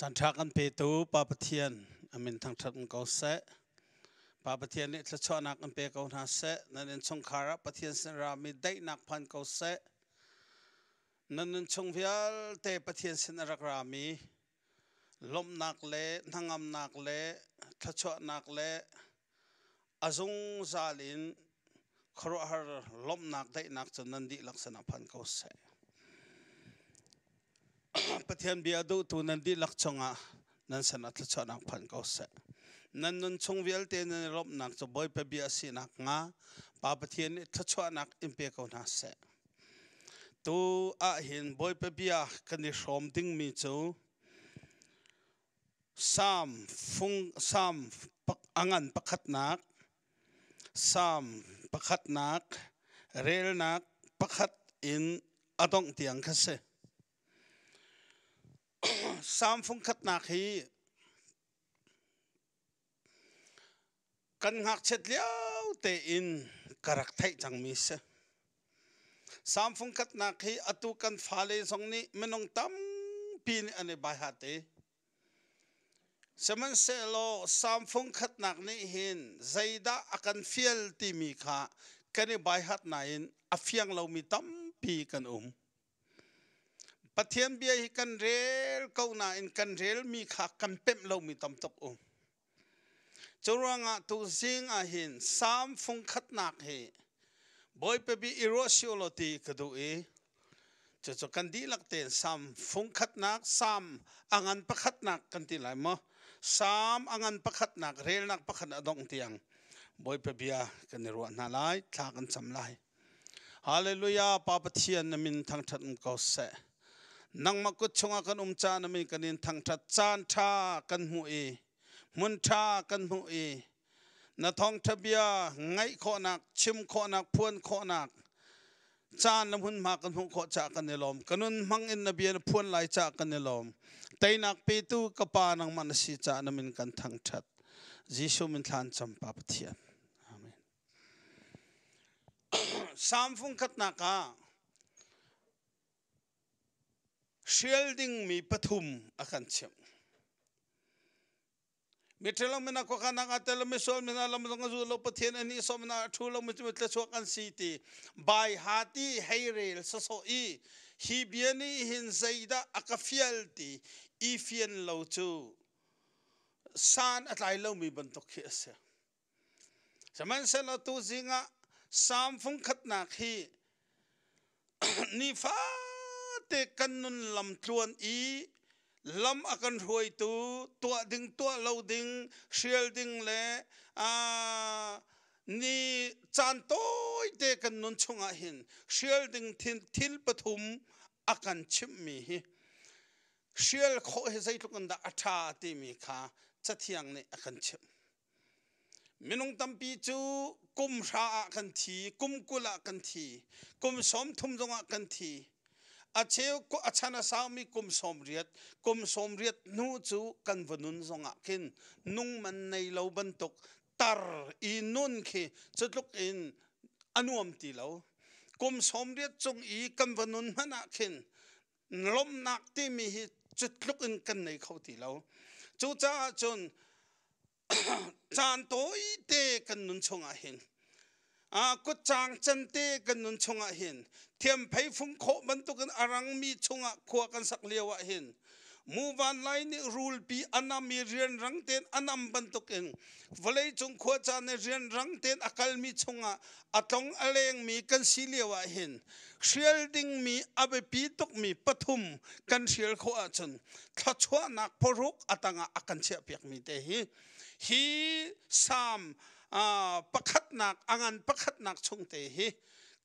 Caan ṭha kan petu Pa Pathian a min thangṭhat in ko seh. Pa Pathian nih thluachuahnak in pe ko hna seh. Nan innchungkhar ah Pathian sin rami daihnak phan ko seh. Nan nunchung vialte Pathian sin a rak rami lawmhnak le hnangamnak le thluachuahnak le a zungzal in khuaruahhar lawmhnak daihnak cu nan dihlak sinah phan ko seh. Pathian bia duhtu nan dihlak cungah nan sinah thluachuahnak phan ko seh. Nan nun chung vialte nan i lawmhnak cu Bawipa bia a si nakhnga Pa Pathian nih thluachuahnak in pe ko hna seh. Tu ahhin Bawipa bia kan i hrawm dingmi cu Salm fung Salm a ngan pakhatnak Salm pakhatnak relnak pakhat in a dongh tiang kha si. Salm fungkhatnak hi kan ngakchiat lio tein ka rak theih cangmi si. Salm fungkhatnak hi atu kan fale zong nih minung tampi nih an i baihat i sihmanhsehlaw Salm fungkhatnak nih hin zeidah a kan fial timi kha kan i baihat nain a fiang lomi tampi kan um. Pathian bia hi kan rel ko nain kan relmi kha kan pemh lomi tam tuk um. Curuangah tuzing ah hin Salm fungkhatnak hi Bawipa bi i ruah sio law ti ka duh i cucu kan dihlak tein Salm fungkhatnak Salm a ngan pakhatnak kan ti lai maw? Salm a ngan pakhatnak relnak pakhat a dongh tiang Bawipa bia kan i ruah hna lai, thla kan cam lai. Hallelujah Pa Pathian na min thangṭhat um ko seh. Nangmah kut chungah kan um caan na min kan in thangṭhat caan ṭha kan hmuh i hmun ṭha kan hmuh i na thawngṭha bia ngaih khawhnak chim khawhnak phuan khawhnak caan le hmunhma kan hmuh khawh caah kan i lawm. Ka nun hmang in na bia na phuan lai caah kan i lawm. Teinak petu ka pa nangmah na si caah na min kan thangṭhat. Jesuh min thlan cam Pa Pathian. Amen. Salm fungkhatnak ah hrial dingmi pathum a kan chimh. Miṭhalo mina khuakhanak ah tel misual mina lam zong a zul lo Pathian a nih sawm na a ṭhu lo mi cu tlachuak an si ti bai ha ti hei rel sawsawh i hi bia nih hin zeidah a ka fial ti i fian lo cu san a tlai lomi bantuk khi a si. Sihmanhsehlaw tuzing ah Salm fungkhatnak hi nifate kan nun lam tluan i lam a kan hruaitu tuah ding tuah lo ding hrial ding le ni caan tawite kan nun chungah hin hrial ding thil pathum a kan chimhmi hi hrial khawh hi zeitluk in dah a ṭha timi kha Cathiang nih a kan chimh. Minung tampi cu kum hra ah kan thi, kum 20 ah kan thi, kum 30 zongah kan thi. A cheu a chan a saumi kum 80, kum 80 hnu cu kan va nun zongah khin nung man nei lo bantuk tar i nun khi cutluk in a nuam ti lo. Kum 80 cung i kan va nun hmanh ah khin lawmhnak timi hi cutluk in kan nei kho ti lo. Cucaah cun caan tawite kan nun chungah hin kutcang cante kan nun chungah hin thiamphei fung khawh bantukin a rangmi chungah khua kan sak lio ah hin muvan lai nih rulpi a nam i rianrang tein a nam bantukin vawleicung khua caan nih rianrang tein a kalmi chungah a tlong a lengmi kan si lio ah hin hrial dingmi a biapi tukmi pathum kan hrial khawh ahcun thluachuahnak paruk a tangah a kan chiahpiakmi te hi hi Salm pakhatnak a ngan pakhatnak chung te hi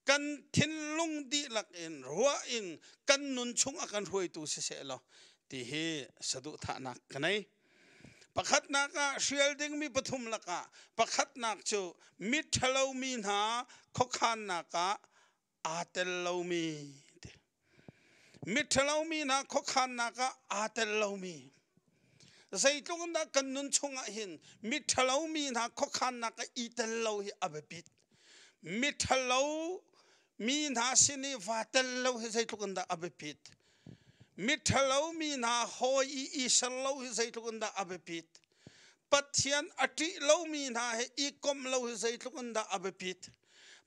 kan thinlung dihlak in ruah in kan nun chung a kan hruaitu siseh law ti hi saduhthahnak ka nei. Pakhatnak ah hrial dingmi pathum lakah pakhatnak cu miṭhalo mi hna khuakhannak ah aa tel lomi ti. Miṭhalo mi hna khuakhannak ah aa tel lomi. Zeitluk in dah kan nun chungah hin miṭhalo mi hna khuakhannak ah i tel lo hi a biapit. Miṭhalo mi hna sin i vaa tel lo hi zeitluk in dah a biapit. Miṭhalo mi hna hawi i i ser lo hi zeitluk in dah a biapit. Pathian a ṭih lomi hna he i komh lo hi zeitluk in dah a biapit.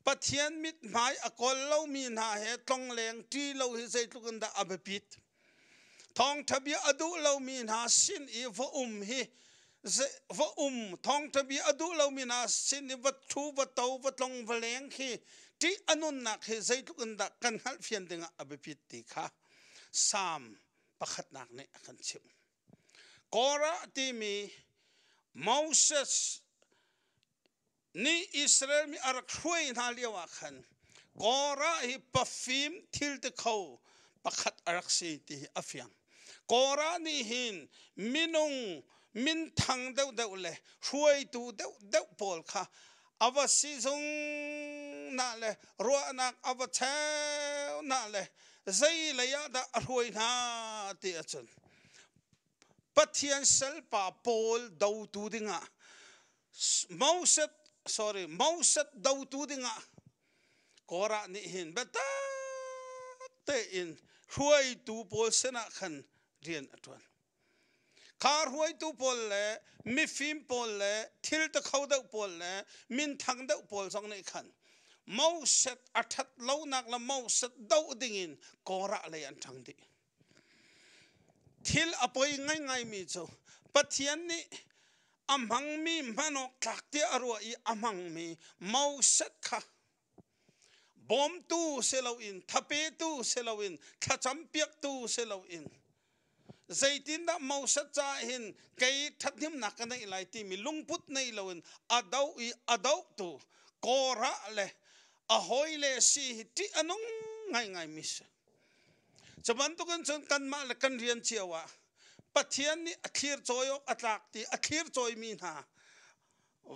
Pathian mithmai a kawl lomi hna he tlongleng ṭi lo hi zeitluk in dah a biapit. Thawngṭha bia a duh lomi hna sin i va um hi va um thawngṭha bia a duh lomi hna sin i va ṭhu va to va tlong va leng khi ṭih a nunnak hi zeitluk in dah kan hngalhfian dingah a biapit ti kha Salm pakhatnak nih a kan chimh. Korah timi Moses nih Israel mi a rak hruai hna lio ah khan Korah hi pafim thil ti kho pakhat a rak si ti hi a fiang. Korah nih hin minung minthang deuhdeuh le hruaitu deuhdeuh pawl kha a va sizung na le ruahnak a va cheu na le zei lei ah dah a hruai hna ti ahcun Pathian salpa pawl dotu dingah Moses sorry Moses dotu dingah Korah nih hin biatak tein hruaitu pawl sinah khan rian a ṭuan. Kha hruaitu pawl le mifim pawl le thil ti kho deuh pawl le minthang deuh pawl zong nih khan Moses a ṭhat lonak le Moses doh dingin Korah lei an ṭhang dih. Thil a poi ngaingaimi cu Pathian nih a hmangmi hman awk tlak tiah a ruah i a hmangmi Moses kha bawmtu si loin thapetu si loin thlacampiaktu si loin zeitindah Moses caah hin kei ṭhathnemnak ka neih lai timi lungput nei loin a doh i a dohtu Korah le a hawile si hi ṭih a nung ngaingaimi si. Cu bantukin cun kanmah le kan rian cio ah Pathian nih a thlir cawi awk a tlak ti a thlir cawimi hna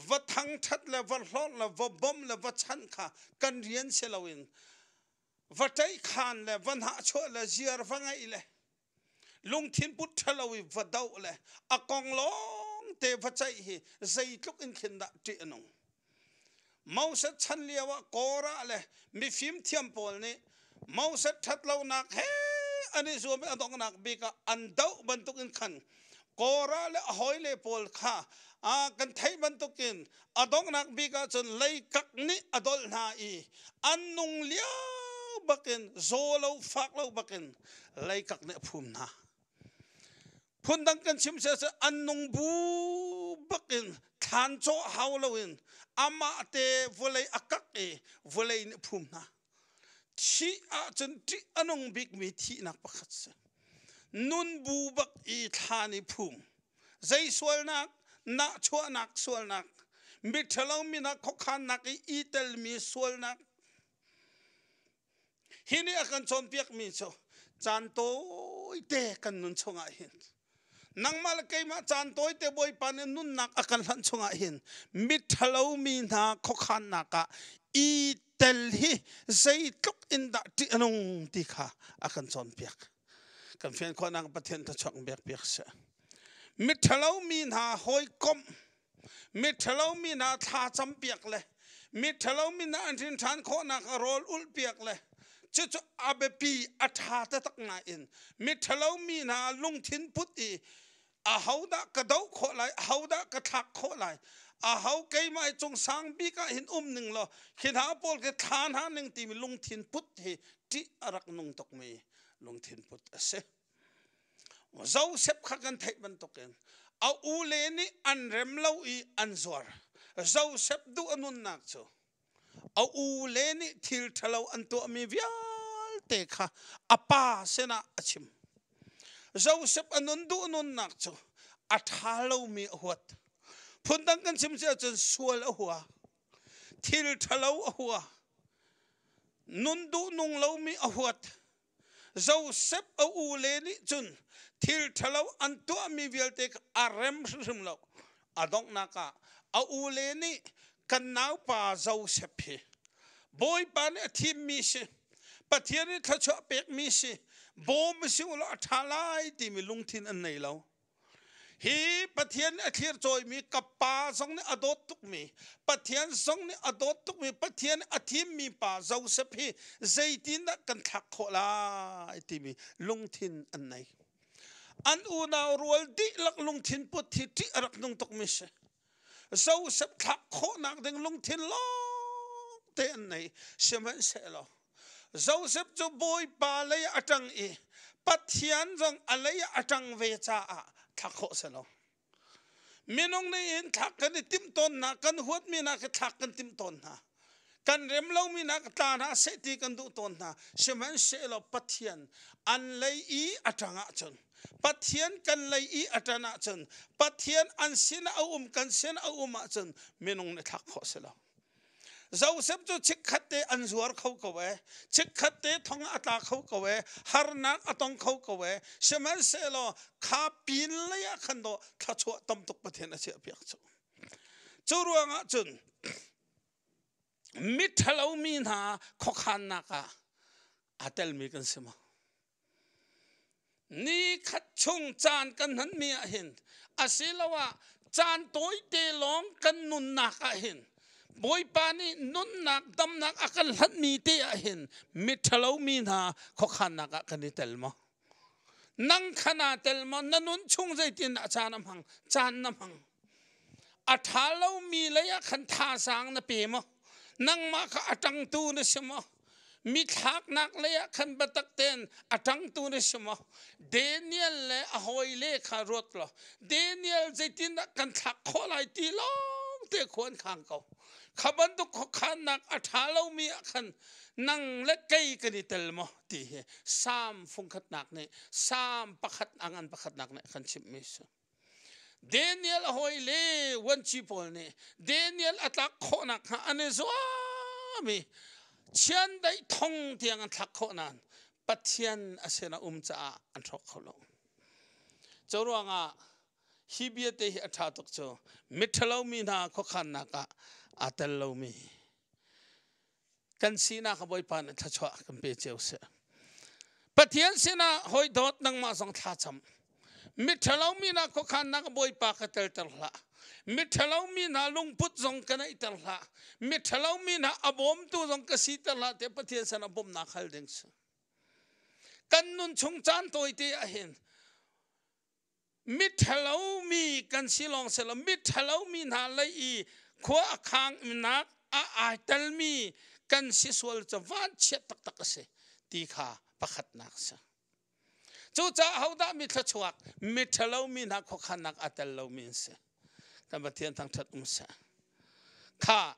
va thangṭhat le va hlorh le va bawmh le va chanh kha kan rian si loin va ṭaihkhan le va hnahchuah le ziar va ngeih le lungthin put ṭhalo i va doh le a kong lawng te va ceih hi zeitluk in khin dah ṭih a nung. Moses chan lio ah Korah le mifim thiam pawl nih Moses ṭhatlonak he an i zuam i a donghnak bik ah an doh bantukin khan Korah le a hawile pawl kha kan theih bantukin a donghnak bik ah cun leikak nih a dolh hna i an nung lio bakin zaw lo fak lo bakin leikak nih a phum hna. Phundang kan chim sia an nung bu bakin thlan cawh hau loin amah te vawlei a kak i vawlei nih phum hna. Thih ahcun ṭih a nung bikmi thihnak pakhat si. Nun bu bak i thlan i phum. Zei sualnak, nahchuahnak sualnak, miṭhalo minak khuakhannak i i telmi sualnak, Hi nih a kan cawnpiakmi cu caan tawite kan nun chungah hin nangmah le keimah caan tawite Bawipa nih nunnak a kan hlanh chungah hin miṭhalo mi hna khuakhannak ah i tel hi zeitluk in dah ṭih a nung ti kha a kan cawnpiak. Kan fian khawhnak Pathian thluachuak in pek piak seh. Miṭhalo mi hna hawikomh miṭhalo mi hna thla campiak le miṭhalo mi hna an hrin ṭhan khawhnak a rawl ulhpiak le cucu a biapi a ṭha taktak nain miṭhalo mi hna lungthin put i ahodah ka doh khawh lai ahodah ka thlak khawh lai aho keimah hi cung sang bik ah hin um ning law khi hna pawl khi thla hna ning timi lungthin put hi ṭih a rak nung tukmi lungthin put a si. Joseph kha kan theih bantukin a ule nih an rem lo i an zuar. Joseph duh a nunnak cu a ule nih thil ṭhalo an tuahmi vialte kha a pa sinah a chim. Joseph a nun duh nunnak cu a ṭha lomi a huat. Phundang kan chim si ahcun sual a hua. Thil ṭhalo a hua. Nun duh nung lomi a huat. Joseph a ule nih cun thil ṭhalo an tuahmi vialte kha a rem hrimhrim lo. A donghnak ah a ule nih kan naupa Joseph hi Bawipa nih a thimmi si, Pathian nih thluachuah pekmi si, bawm si u law a ṭha lai timi lungthin an nei lo. Hi Pathian nih a thlir cawimi ka pa zong nih a dawt tukmi, Pathian zong nih a dawt tukmi, Pathian a thimmi pa Joseph hi zeitindah kan thlak khawh lai timi lungthin an nei. An unau rual dihlak lungthin put hi ṭih a rak nung tukmi si. Joseph thlak khawhnak ding lungthin lawng te an nei. Sihmanhsehlaw Joseph cu Bawipa lei ah a ṭang i Pathian zong a lei ah a ṭang ve caah thlak khawh si lo. Minung nih hin thlak kan i timh tawn hna, kan huatmi hna khi thlak kan timh tawn hna. Kan rem lomi hna tla hna seh ti kan duh tawn hna. Sihmanhsehlaw Pathian an lei i a ṭang ahcun, Pathian kan lei i a ṭan ahcun, Pathian an sin ah a um, kan sin ah a um ahcun minung nih thlak khawh si lo. Joseph cu chikkhat te an zuar kho ko ee, chikkhat te thong a tla kho ko ee, harnak a tong kho ko ee. Sihmanhsehlaw kha pin lei ah khan dawh thluachuah tam tuk Pathian a chiahpiak cu. Cu ruangah cun miṭhalo mi hna khuakhannak ah aa telmi kan si maw? Ni khat chung caan kan hmanmi ah hin asiloah caan tawite lawng kan nunnak ah hin Bawipa nih nunnak damnak a kan hlanhmi te ah hin miṭhalo mi hna khuakhannak ah kan i tel maw? Nang kha naa tel maw? Na nun chung zeitin dah caan a hmang? Caan na hmang. A ṭha lomi lei ah khan thazaang na pe maw? Nangmah kha a ṭangtu na si maw? Mi thlaknak lei ah khan biatak tein a ṭangtu na si maw? Daniel le a hawile kha ruat law Daniel zeitindah kan thlak khawh lai ti lawng te khua an khang ko. Kha bantuk khuakhannak a ṭha lomi ah khan nang le kei kan i tel maw ti hi Salm fungkhatnak nih Salm pakhat a ngan pakhatnak nih a kan chimhmi a si. Daniel a hawile vuanci pawl nih Daniel a tlak khawhnak hnga an i zuam i chiandeih thong tiang an thlak khawh nain Pathian a sin a um caah an hrawk kho lo. Cu ruangah hi bia te hi a ṭha tuk cu miṭhalo mi hna khuakhannak ah aa tel lomi kan sinak a Bawipa nih thluachuah kan pe cio seh. Pathian sinah hawi dawt nangmah zong thla cam. Miṭhalo mi hna khuakhannak Bawipa ka telter hlah. Miṭhalo mi hna lungput zong ka neihter hlah. Miṭhalo mi hna a bawmtu zong ka siter hlah tiah Pathian sinah bawmhnak hal ding si. Kan nun chung caan tawite ah hin miṭhalo mi kan si lawng si lo miṭhalo mi hna lei i khua a khang nak a ai telmi kan si sual cu vanchiat taktak a si ti kha pakhatnak a si. Cucaah hodah mi thluachuak miṭhalo mi hna khuakhannak a tel lomi an si. Kan Pathian thangṭhat um seh. Kha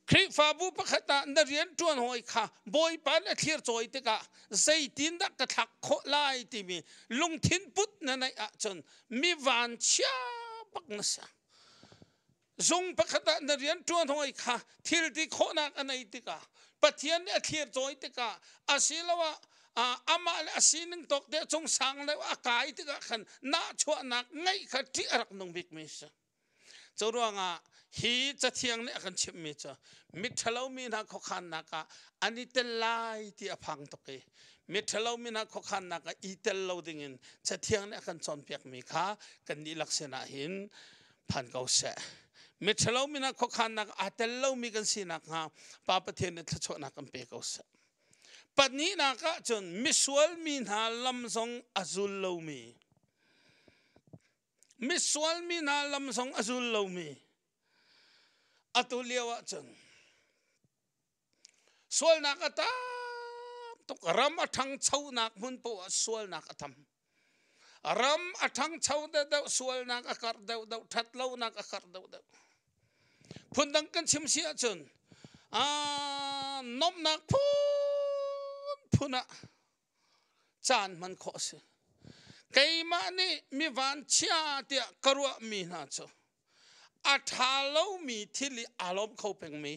Khrihfabu pakhat ah na rianṭuan hawi kha Bawipa nih a thlir cawi tikah zeitindah ka thlak khawh lai timi lungthin put na neih ahcun mi vanchia bak na si. Zung pakhat ah na rianṭuan hawi kha thil ti khawhnak a nei tikah Pathian nih a thlir cawi tikah asiloah amah le a sining tawk te cung sang deuh a kai tikah khan nahchuahnak ngeih kha ṭih a rak nung bikmi a si. Cu ruangah hi cathiang nih a kan chimhmi cu miṭhalo mi hna khuakhannak ah an i tel lai ti a phang tuk i miṭhalo mi hna khuakhannak ah i tel lo dingin cathiang nih a kan cawnpiakmi kha kan dihlak sinah hin phan ko seh. Miṭhalo mi hna khuakhannak aa tel lomi kan si nakhnga Pa Pathian nih thluachuahnak kan pe ko seh. Pahnihnak ah cun misual mi hna lam zong a zul lomi misual mi hna lam zong a zul lomi atu lio ah cun sualnak a tam tuk. Ram a ṭhangchonak hmun poah ah sualnak a tam. Ram a ṭhangcho deuhdeuh sualnak a karh deuhdeuh, ṭhatlonak a karh deuhdeuh. Phundang kan chim si ahcun nomhnak phunphun ah caan hman khawh a si. Keimah nih mi vanchia tiah ka ruahmi hna cu a ṭha lomi thil i aa lawm kho pengmi.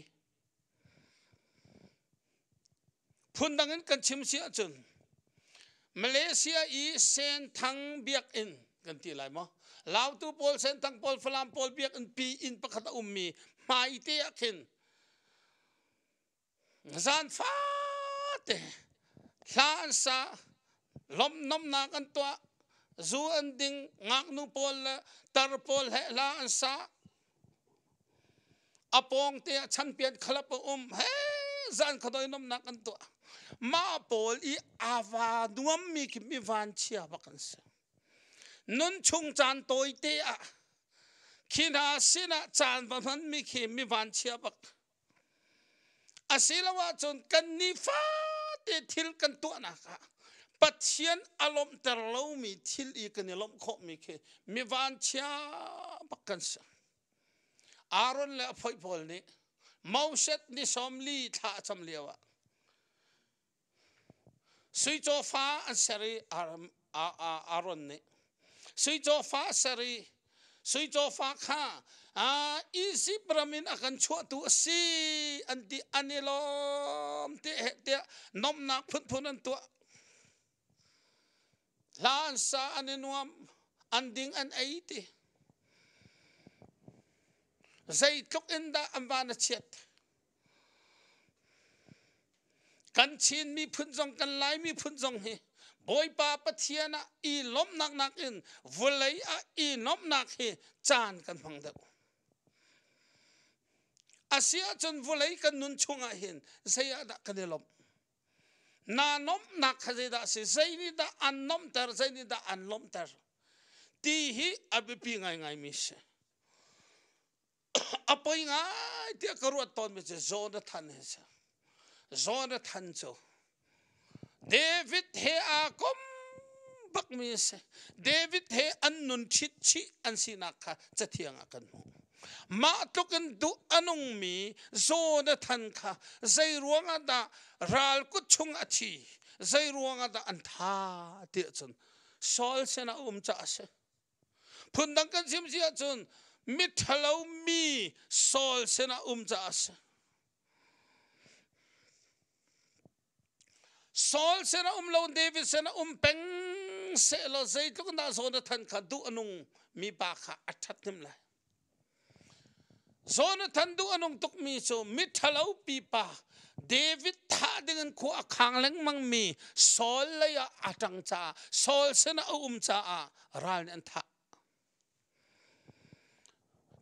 Phundang in kan chim si ahcun Malaysia i Senthang biakinn kan ti lai maw? Lautu pawl, Senthang pawl, Falam pawl biakinn pi inn pakhat a ummi hmai te ah khin Zan fate hla an sa, lawmhnomnak an tuah. Zu an ding, ngaknu pawl le tar pawl he hla an sa. A pawng te ah champion club a um. He zan khadoi nomnak an tuah. Mah pawl i ava nuammi khi mi van chia bak an si. Nun chung caan tawi te ah khi hna sinah caan va hmanmi khi mi van chia bak. Asiloah cun kan nifate thil kan tuahnak ah Pathian a lawmhter lomi thil i kan i lawmh khawhmi khi mi vanchia bak kan si. Aaron le a phoih pawl nih Moses ni 40 thla a cam lioah Sui cawfa an ser i Aaron nih sui cawfa a ser i sui cawfa kha Izipt ram in a kan chuahtu a si an ti, an i lawm te he tiah nomnak phunphun an tuah. Hla an sa, an i nuam, an ding, an ei ti. Zeitluk in dah an van a chiat. Kan Chin miphun zong kan Lai miphun zong hi Bawipa Pathian ah i lawmhnak nakin vawlei ah i lawmhnak hi caan kan hmang deuh. Asi ahcun vawlei kan nun chungah hin zei ah dah kan i lawmh? Naa lawmhnak kha zeidah a si? Zei nih dah an lawmhter? Zei nih dah an lawmhter? Ti hi a biapi ngaingaimi si. A poi ngai tiah ka ruat tawnmi cu Jonathan hi si. Jonathan cu David he aa kom bakmi a si. David he an nun ṭhit chih an sinak kha cathiang ah kan hmuh. Mah tluk in duh a nungmi Jonathan kha zei ruangah dah ral kut chung a thi, zei ruangah dah an tha tiah cun Saul sinah a um caah a si. Phundang kan chim si ahcun miṭhalo mi Saul sinah um caah a si. Saul sinah um lo, David sinah um peng sehlaw zeitluk in dah Jonathan kha duh a nung mi pa kha a ṭhathnem lai. Jonathan duh a nung tukmi cu miṭhalo pipa David thah dingin khua a khang lengmangmi Saul lei ah a ṭang caah Saul sinah a um caah ral nih an thah.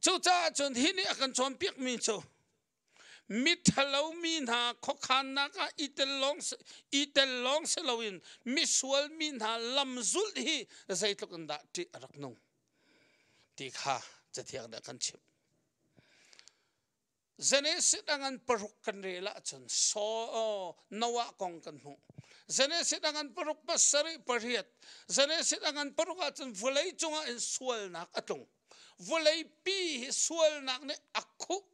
Cucaah cun hi nih a kan cawnpiakmi cu miṭhalo mi hna khuakhannak ah i tel lawng i tel lawng si loin misual mi hna lam zulh hi zeitluk in dah ṭih a rak nung. Ti kha Cathiang nih a kan chimh. Genesis a ngan paruk kan rel ahcun Noah kong kan hmuh. Genesis a ngan paruk pasarih pariat. Genesis a ngan paruk ahcun vawlei cungah in sualnak a tlung. Vawlei pi hi sualnak nih a khuh.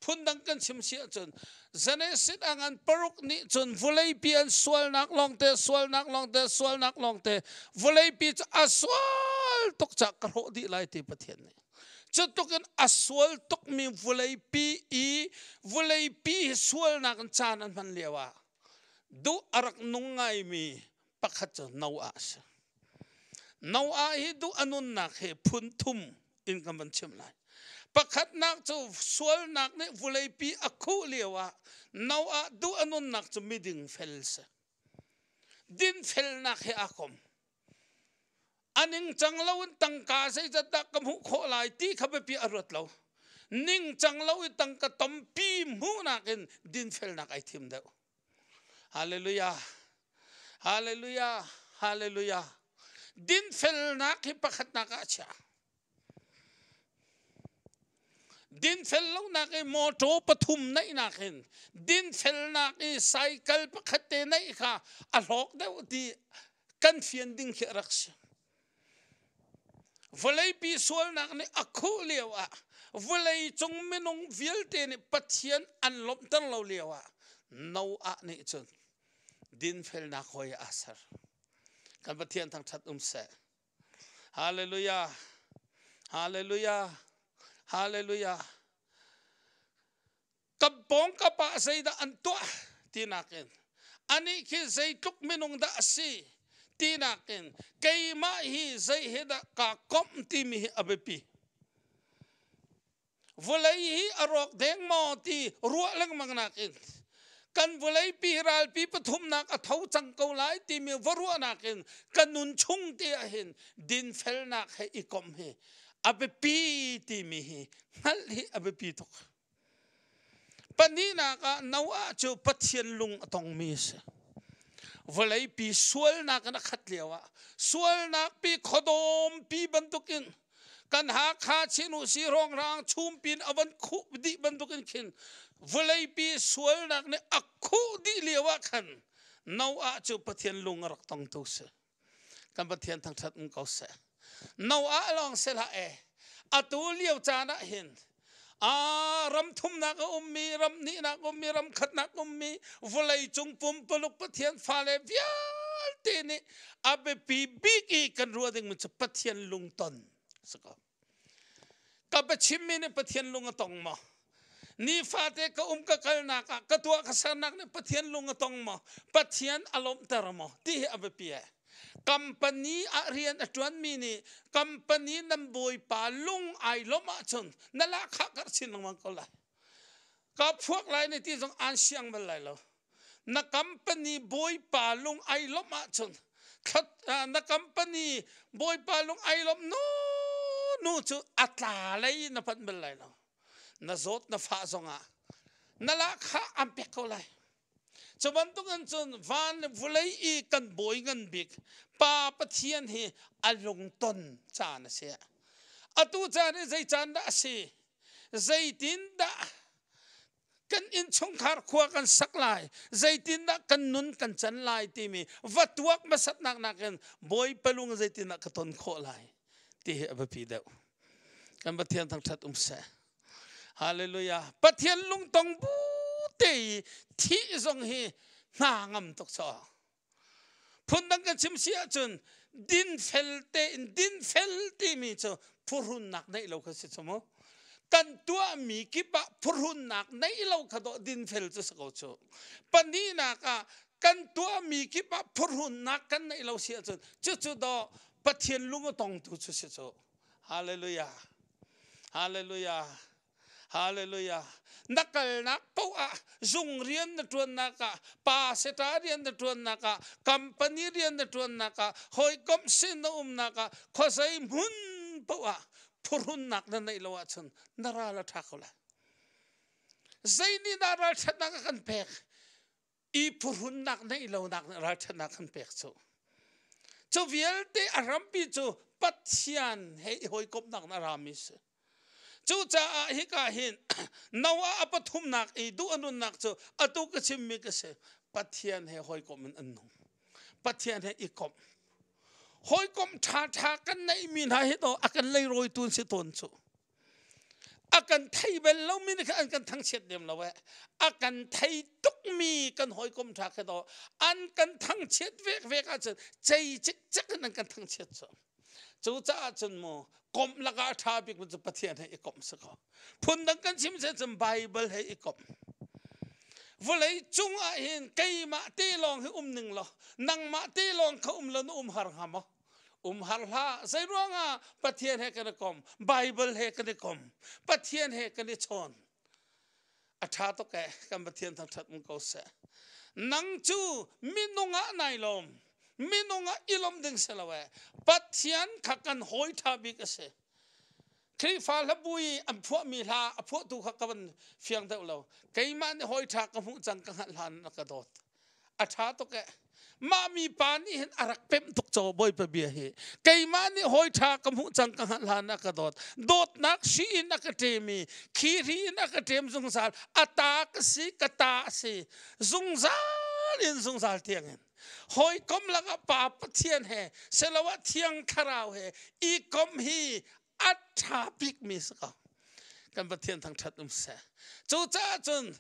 Phundang kan chim si ahcun Genesis a ngan paruk nih cun vawlei pi an sualnak lawngte, sualnak lawngte, sualnak lawngte, vawlei pi cu a sual tuk cah ka hrawh dih lai ti Pathian nih. Cutuk in a sual tukmi vawlei pi i vawlei pi hi sualnak in caan an hman lio ah duh a rak nung ngaimi pakhat cu Noah a si. Noah hi duh a nunnak hi phun thum in kan van chim lai. Pakhatnak cu sualnak nih vawleipi a khuh lio ah Noah duh a nunnak cu miding fel si. Dinfelnak he aa kom. A ningcang lo in tangka zeizat dah ka hmuh khawh lai ti kha biapi a ruat lo. Ningcang lo i tangka tampi hmuhnak in dinfelnak ai thim deuh. Hallelujah. Hallelujah. Hallelujah. Dinfelnak hi pakhatnak ah a chiah. Dinfel lonak i mawṭaw pathum neihnak in dinfelnak i cycle pakhat te neih kha a hlawk deuh ti kan fian ding khi a rak si. Vawleipi sualnak nih a khuh lio ah vawlei cung minung vialte nih Pathian an lawmhter lo lio ah Noah nih cun dinfelnak hawi aa ser. Kan Pathian thangṭhat um seh. Hallelujah. Hallelujah. Hallelujah. Ka pawngkap ah zeidah an tuah tinak in anih khi zeitluk minung dah a si tinak in keimah hi zei he dah kaa komh timi hi a biapi. Vawlei hi a rawk deng maw ti ruah lengmang nakin Kan vawleipi ralpi pathumnak a tho cang ko lai timi va ruahnak in kan nun chung te ah hin dinfelnak he i komh hi a biapi timi hi hngalh hi a biapi tuk. Pahnihnak ah Noah cu Pathian lung a tongmi a si. Vawleipi sualnak in a khat lio ah sualnak pi khuadawm pi bantukin kan Hakha Chin uh si rongrang chumpin a van khuh dih bantukin khin vawleipi sualnak nih a khuh dih lio ah khan Noah cu Pathian lung a rak tongtu si. Kan Pathian thangṭhat um ko seh. Noah lawng si hlah e. Atu lio caan ah hin a ram thumnak a ummi, ram hnihnak ummi, ram khatnak ummi, vawlei cung pumpuluk Pathian fale vialte nih a biapi bik i kan ruah dingmi cu Pathian lungton si ko. Ka biachimmi nih Pathian lung a tong maw? Nifate ka um ka kalnak ah ka tuah ka sernak nih Pathian lung a tong maw? Pathian a lawmhter maw? Ti hi a biapi e. Company ah rian a ṭuanmi nih company nan bawipa lung ai lawmh ahcun na lahkhah karh chin lengmang ko lai. Ka phuak lai na ti zong aan siang bal lai lo. Na company bawipa lung ai lawmh ahcun na company bawipa lung ai lawmh nu nu cu a tla lei na panh bal lai lo. Na zawt na fah zongah na lahkhah an pek ko lai. Cu bantuk in cun van le vulei i kan bawi ngan bik Pa Pathian hi a lungton caan a si. Atu caan hi zei caan dah a si? Zeitindah kan innchungkhar khua kan sak lai? Zeitindah kan nun kan can lai timi va tuak hmasatnak nakin Bawipa lung zeitindah ka ton khawh lai ti hi a biapi deuh. Kan Pathian thangṭhat um seh. Hallelujah. Pathian lungtong bu te i thih zong hi hna ngam tuk chaw. Phundang kan chim si ahcun dinfel tein dinfel timi cu phuhrunnak neih lo kha si chu mu. Kan tuahmi kip ah phuhrunnak neih lo kha dawh dinfel cu si ko cu. Pahnihnak ah kan tuahmi kip ah phuhrunnak kan neih lo si ahcun cucu dawh Pathian lung a tongtu cu si cu. Hallelujah. Hallelujah. Hallelujah. Na kalnak paoh ah zung rian na ṭuannak ah, pa seta rian na ṭuannak ah, company rian na ṭuannak ah, hawikom sin na umnak ah, khuazei hmun paoh ah phuhrunnak na neih lo ahcun na ral a ṭha ko lai. Zei nih dah ralṭhatnak a kan pek? I phuhrunnak neih lonak nih ralṭhatnak kan pek cu. Cu vialte a hrampi cu Pathian he i hawikomhnak na rami si. Cucaah hika hin Noah a pathumnak i duh a nunnak cu atu ka chimmi ka si. Pathian he hawikomh in an nung. Pathian he i komh. Hawikomh ṭhaṭha kan neihmi hna hi to a kan leirawitu an si tawn cu. A kan thei bel lomi nih khan an kan thangchiat lem lo eh. A kan thei tukmi kan hawikom ṭha kha to an kan thangchiat vek vek ahcun cei cikcek in an kan thangchiat cu. Cucaah cun mu komh lakah a ṭha bik cu Pathian he i komh si ko. Phundang kan chim seh cun Bible he i komh. Vawlei cung ah hin keimah te lawng hi um ning law nangmah te lawng kha um law na um har hnga maw? Um har hlah. Zei ruangah Pathian he kan i kom, Bible he kan i kom, Pathian he kan i chawn. A ṭha tuk eh, kan Pathian thangṭhat um ko seh. Nang cu minung ah nai lawm, minung ah i lawm ding si lo eh. Pathian kha kan hawi ṭha bik a si. Khrihfa hlabu i an phuahmi hla a phuahtu kha ka van fiang deuh lo. Keimah nih hawi ṭha ka hmuh cang ka hngalh hlan na ka dawt. A ṭha tuk eh. Mah mi pa nih hin a rak pemh tuk caw Bawipa bia hi. Keimah nih hawi ṭha ka hmuh cang ka hngalh hlan a ka dawt. Dawtnak hri in a ka ṭem i khi hri in a ka ṭem zungzal. A ta ka si, ka ta a si. Zungzal in zungzal tiangin. Hawikom lakah Pa Pathian he seloah Thiang Thlarau he i komh hi a ṭha bikmi si ko. Kan Pathian thangṭhat um seh. Cucaah cun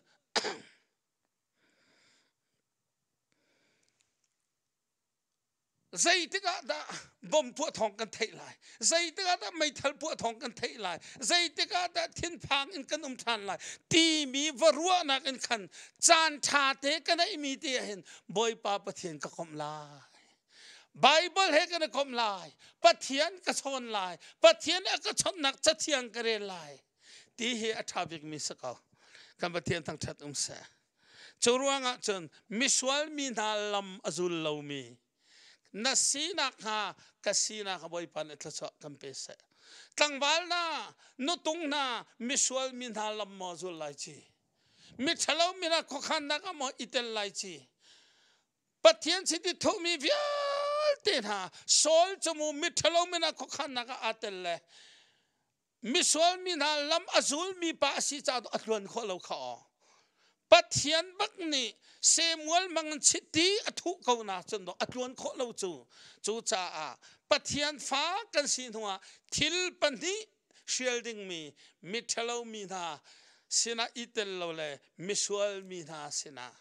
Zeitik ah dah bom puah thawng kan theih lai? Zeitik ah dah meithal puah thawng kan theih lai? Zeitik ah dah thinphang in kan um ṭhan lai? Timi va ruahnak in khan caan ṭha te ka neihmi te ah hin Bawipa Pathian ka komh lai. Bible he kan i komh lai. Pathian ka chawn lai. Pathian a ka chawnhnak cathiang ka rel lai. Ti hi a ṭha bikmi si ko. Kan Pathian thangṭhat um seh. Cu ruangah cun misual mi hna lam a zul lomi na sinak hnga ka sinak a Bawipa nih thluachuah kan pe seh. Tlangval hna, nutung hna, misual mi hna lam maw zul lai ci? Miṭhalo mi hna khuakhannak ah maw i tel lai ci? Pathian chiti thuhmi vialte hna Saul cu mu miṭhalo mi hna khuakhannak ah aa tel le misual mi hna lam a zulmi pa a si caah a tluan khawh lo kha aw. Pathian bak nih Samuel mang chiti a thuh ko na cun a tluan khawh lo cu. Cucaah Pathian fa kan si hnuah thil pahnih hrial dingmi miṭhalo mi hna sinah i tel lo le misual mi hna sinah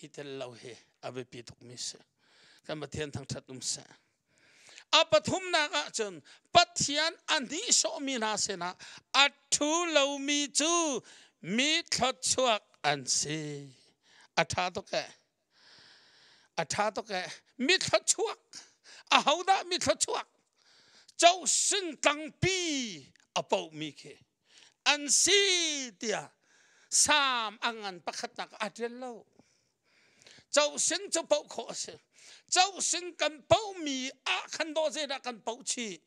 i tel lo hi a biapi tukmi si. Kan Pathian thangṭhat um seh. A pathumnak ah cun Pathian a nihsawhmi hna sinah a ṭhu lomi cu mi thluachuak an si. A ṭha tuk ee. A ṭha tuk ee. Mi thluachuak. Ahodah mi thluachuak? Cosing tlangpi a pohmi khi an si tiah Salm a ngan pakhatnak ah aa ṭial lo. Cosing cu poh khawh a si. Cosing kan pohmi ah khan dawh zeidah kan poh chih?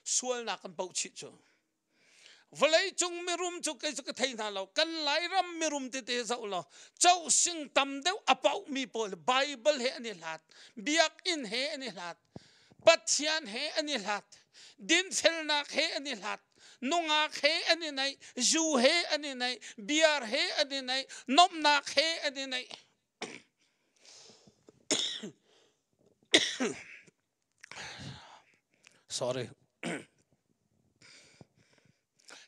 Sualnak kan poh chih cu. Vawleicung mirum cu kei cu ka thei hna lo. Kan Lairam mirum tete zoh law cosing tam deuh a pohmi pawl Bible he an i hlat, biakinn he an i hlat, Pathian he an i hlat, dinfelnak he an i hlat, nungak he an i naih, zu he an i naih, beer he an i naih, nomhnak he an i naih. Sorry.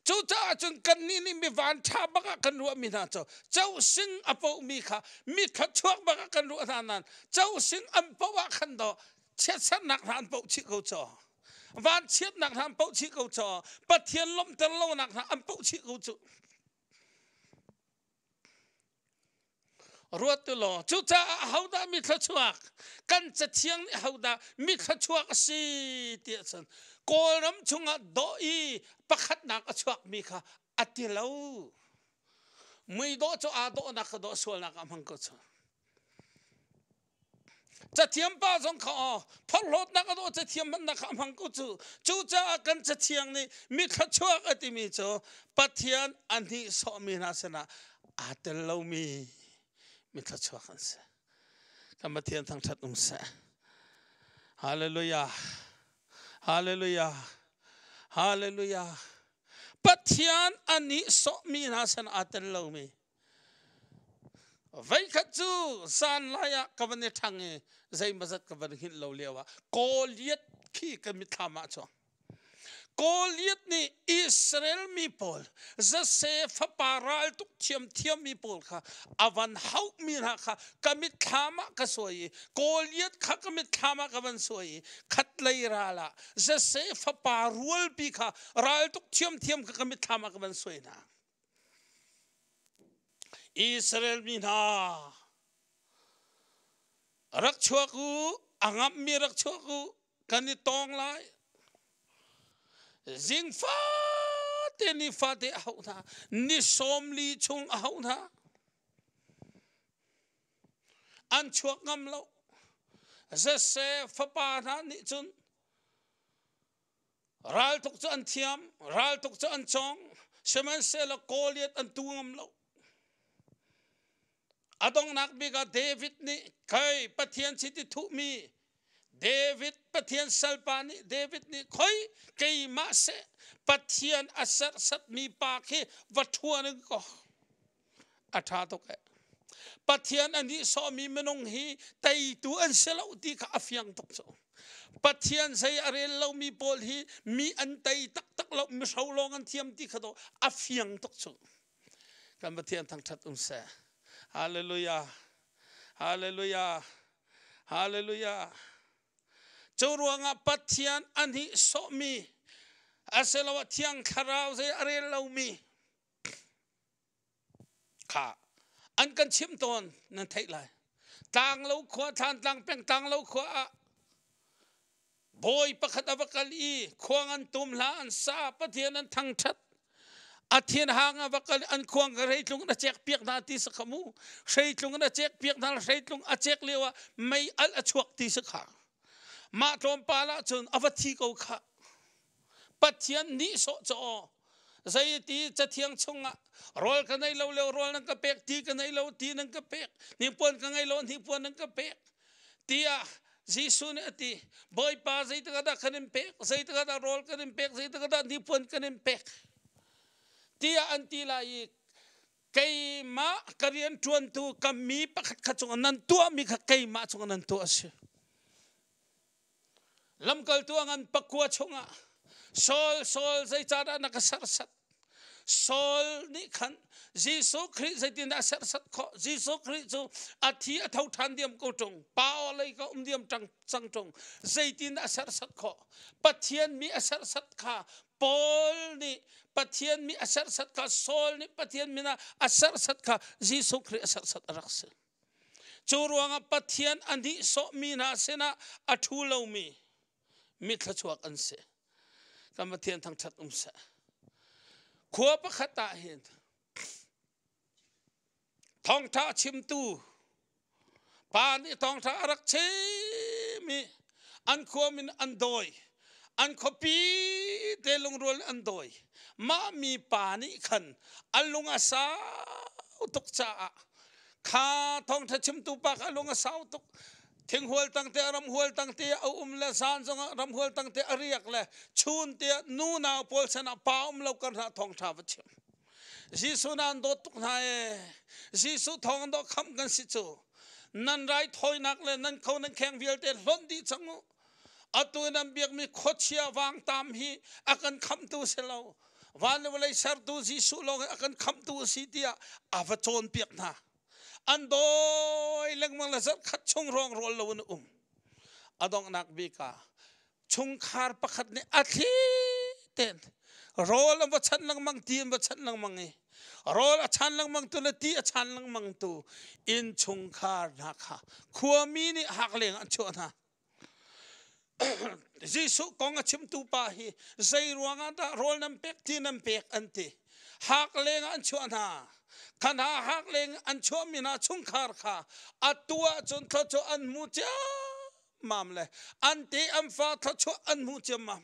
Cucaah cun kannih nih mi van ṭha bak ah kan ruahmi hna cu cosing a pohmi kha mi thluachuak bak ah kan ruah hna nain cosing an poh ah khan daw chiatsernak hna an poh chih ko caw. Vanchiatnak hna an poh chih ko caw. Pathian lawmhter lonak hna an poh chih ko cu. Ruat tu law cucaah ahodah mi thluachuak kan cathiang nih ahodah mi thluachuak a si ti ahcun Kawlram chungah dawh i pakhatnak a chuakmi kha a ti lo. Muidawh cu aa dawhnak kha dawh sualnak ah hmang ko cu. Cathiam pa zong kha aw phorhlawtnak a dawh cathiam hmannak kha a hmang ko cu. Cucaah kan cathiang nih mi thluachuak a timi cu Pathian a hnihsawhmi hna sinah aa tel lomi mi thluachuak an si. Kan Pathian thangṭhat um seh. Hallelujah. Hallelujah. Hallelujah. Pathian a nihsawhmi hna sinah aa tel lomi Voikhat cu zanlai ah ka van i ṭhang i zeimawzat ka van hngilh lo lio ah Goliath khi ka mitthlam ah a chuang. Goliath nih Israel mi pawl Jesse fapa raltuk thiamthiammi pawl kha a van hauhmi hna kha ka mitthlam ah ka suai i Goliath kha ka mitthlam ah ka van suai i khatlei ral ah Jesse fapa rualpi kha raltuk thiamthiam kha ka mitthlam ah ka van suai hna. Israel mi hna rak chuak u, a ngamhmi rak chuak u, kan i tawng lai. Zing fate ni fate a hauh hna, ni 40 chung a hauh hna. An chuak ngam lo. Jesse fapa hna nih cun Raltuk cu an thiam, raltuk cu an cawng, sihmanhsehlaw Goliath an tu ngam lo. A donghnak bik ah David nih khoi Pathian chiti thuhmi David Pathian salpa nih David nih khoi keimah seh Pathian a serhsatmi pa khi va ṭhuan in ko. A ṭha tuk eh. Pathian a nihsawhmi minung hi teitu an si lo ti kha a fiang tuk cu. Pathian zei a rel lomi pawl hi mi an tei taktak lo, mihro lawng an thiam ti kha to a fiang tuk cu. Kan Pathian thangṭhat um seh. Hallelujah. Hallelujah. Hallelujah. Cu ruangah Pathian a nihsawhmi asiloah Thiang Thlarau zei a rel lomi Kha an kan chimh tawn nan theih lai. Tlanglo khua Thlantlang peng Tlanglo khua ah bawi pakhat a va kal i khuang an tum hla an sa Pathian an thangṭhat. A thin hang a va kal an khuang ka hreitlung na cek piak hna ti sakha mu. Hreitlung na cek piak hna hreitlung a cek lio ah mei al a chuak ti sakha. Mah tlawmpal ah cun a va thi ko kha. Pathian nih sawh caw zeiti cathiang chungah rawl ka nei lo leo rawl nan ka pek ti ka nei lo ti nan ka pek hnipuan ka ngei lo hnipuan nan ka pek tiah Jesuh nih a ti Bawipa zeitik ah dah kan in pek zeitik ah dah rawl kan in pek zeitik ah dah hnipuan kan in pek tiah an ti lai i keimah ka rian ṭuantu ka mi pakhat kha cungah nan tuahmi kha keimah cungah nan tuah a si Lamkaltu a ngan pakua chungah Saul, Saul, zeicahdah na ka serhsat? Saul nih khan Jesuh Khrih zeitindah a serhsat khawh? Jesuh Khrih cu a thi a tho ṭhan diam ko ṭung. Pa lei ka um diam ṭang cang ṭung. Zeitindah a serhsat khawh? Pathian mi a serhsat kha Paul nih Pathian mi a serhsat kha Saul nih Pathian min ah a serhsat kha Jesuh Khrih a serhsat a rak si. Cu ruangah Pathian a nihsawhmi hna sinah a ṭhu lomi mi thluachuak an si. Kan Pathian thangṭhat um seh. Khua pakhat ah hin thawngṭha chimtu pa nih thawngṭha a rak chim i an khua min an dawi an khuapi te lungrual an dawi mah mi pa nih khan a lung a sau tuk caah kha thawngṭha chimtu pa kha a lung a sau tuk thinghual tang te ram hual tang te a um le zan zong ah ram hual tang te a riak le chun te nu nau pawl san ah pa um lo kar hna thawngṭha va chim Jesuh nan dawt tuk hna e Jesuh thawng dawh kham kan si cu nan rai thawinak le nan kho nan kheng vialte hlonh dih cang u atu nan biakmi khuachia vangtam hi a kan khamtu si lo van le vawlei sertu Jesuh lawng hi a kan khamtu a si tiah a va cawnpiak hna an dawi lengmang le zarh khat chung hrawng rawl lo in um a donghnak bik ah chungkhar pakhat nih a thli ten rawl an va chan lengmang ti an va chan lengmang i rawl a chan lengmang tu le ti a chan lengmang tu inn chungkhar hna kha khuami nih hak leng an chuah hna Jesuh kong a chimtu pa hi zei ruangah dah rawl nan pek ti nan pek an ti hak leng an chuah hna kha hna hak leng an chuahmi hna chungkhar kha atu ahcun thluachuah an hmu ciammam le an te an fa thluachuah an hmu ciammam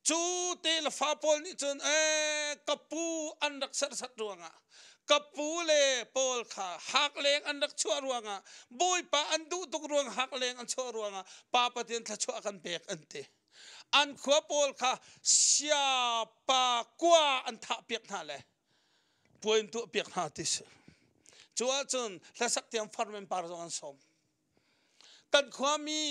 Cu te le fa pawl nih cun ee ka pu an rak serhsat ruangah ka pu le pawl kha hak leng an rak chuah ruangah Bawipa an duh tuk ruang hak leng an chuah ruangah Pa Pathian thluachuah kan pek an ti. An khua pawl kha siapa kua an thah piak hna le puai an tuah piak hna ti si. Cu ahcun hlasak tiang farmen par zong an sawm. Kan khuami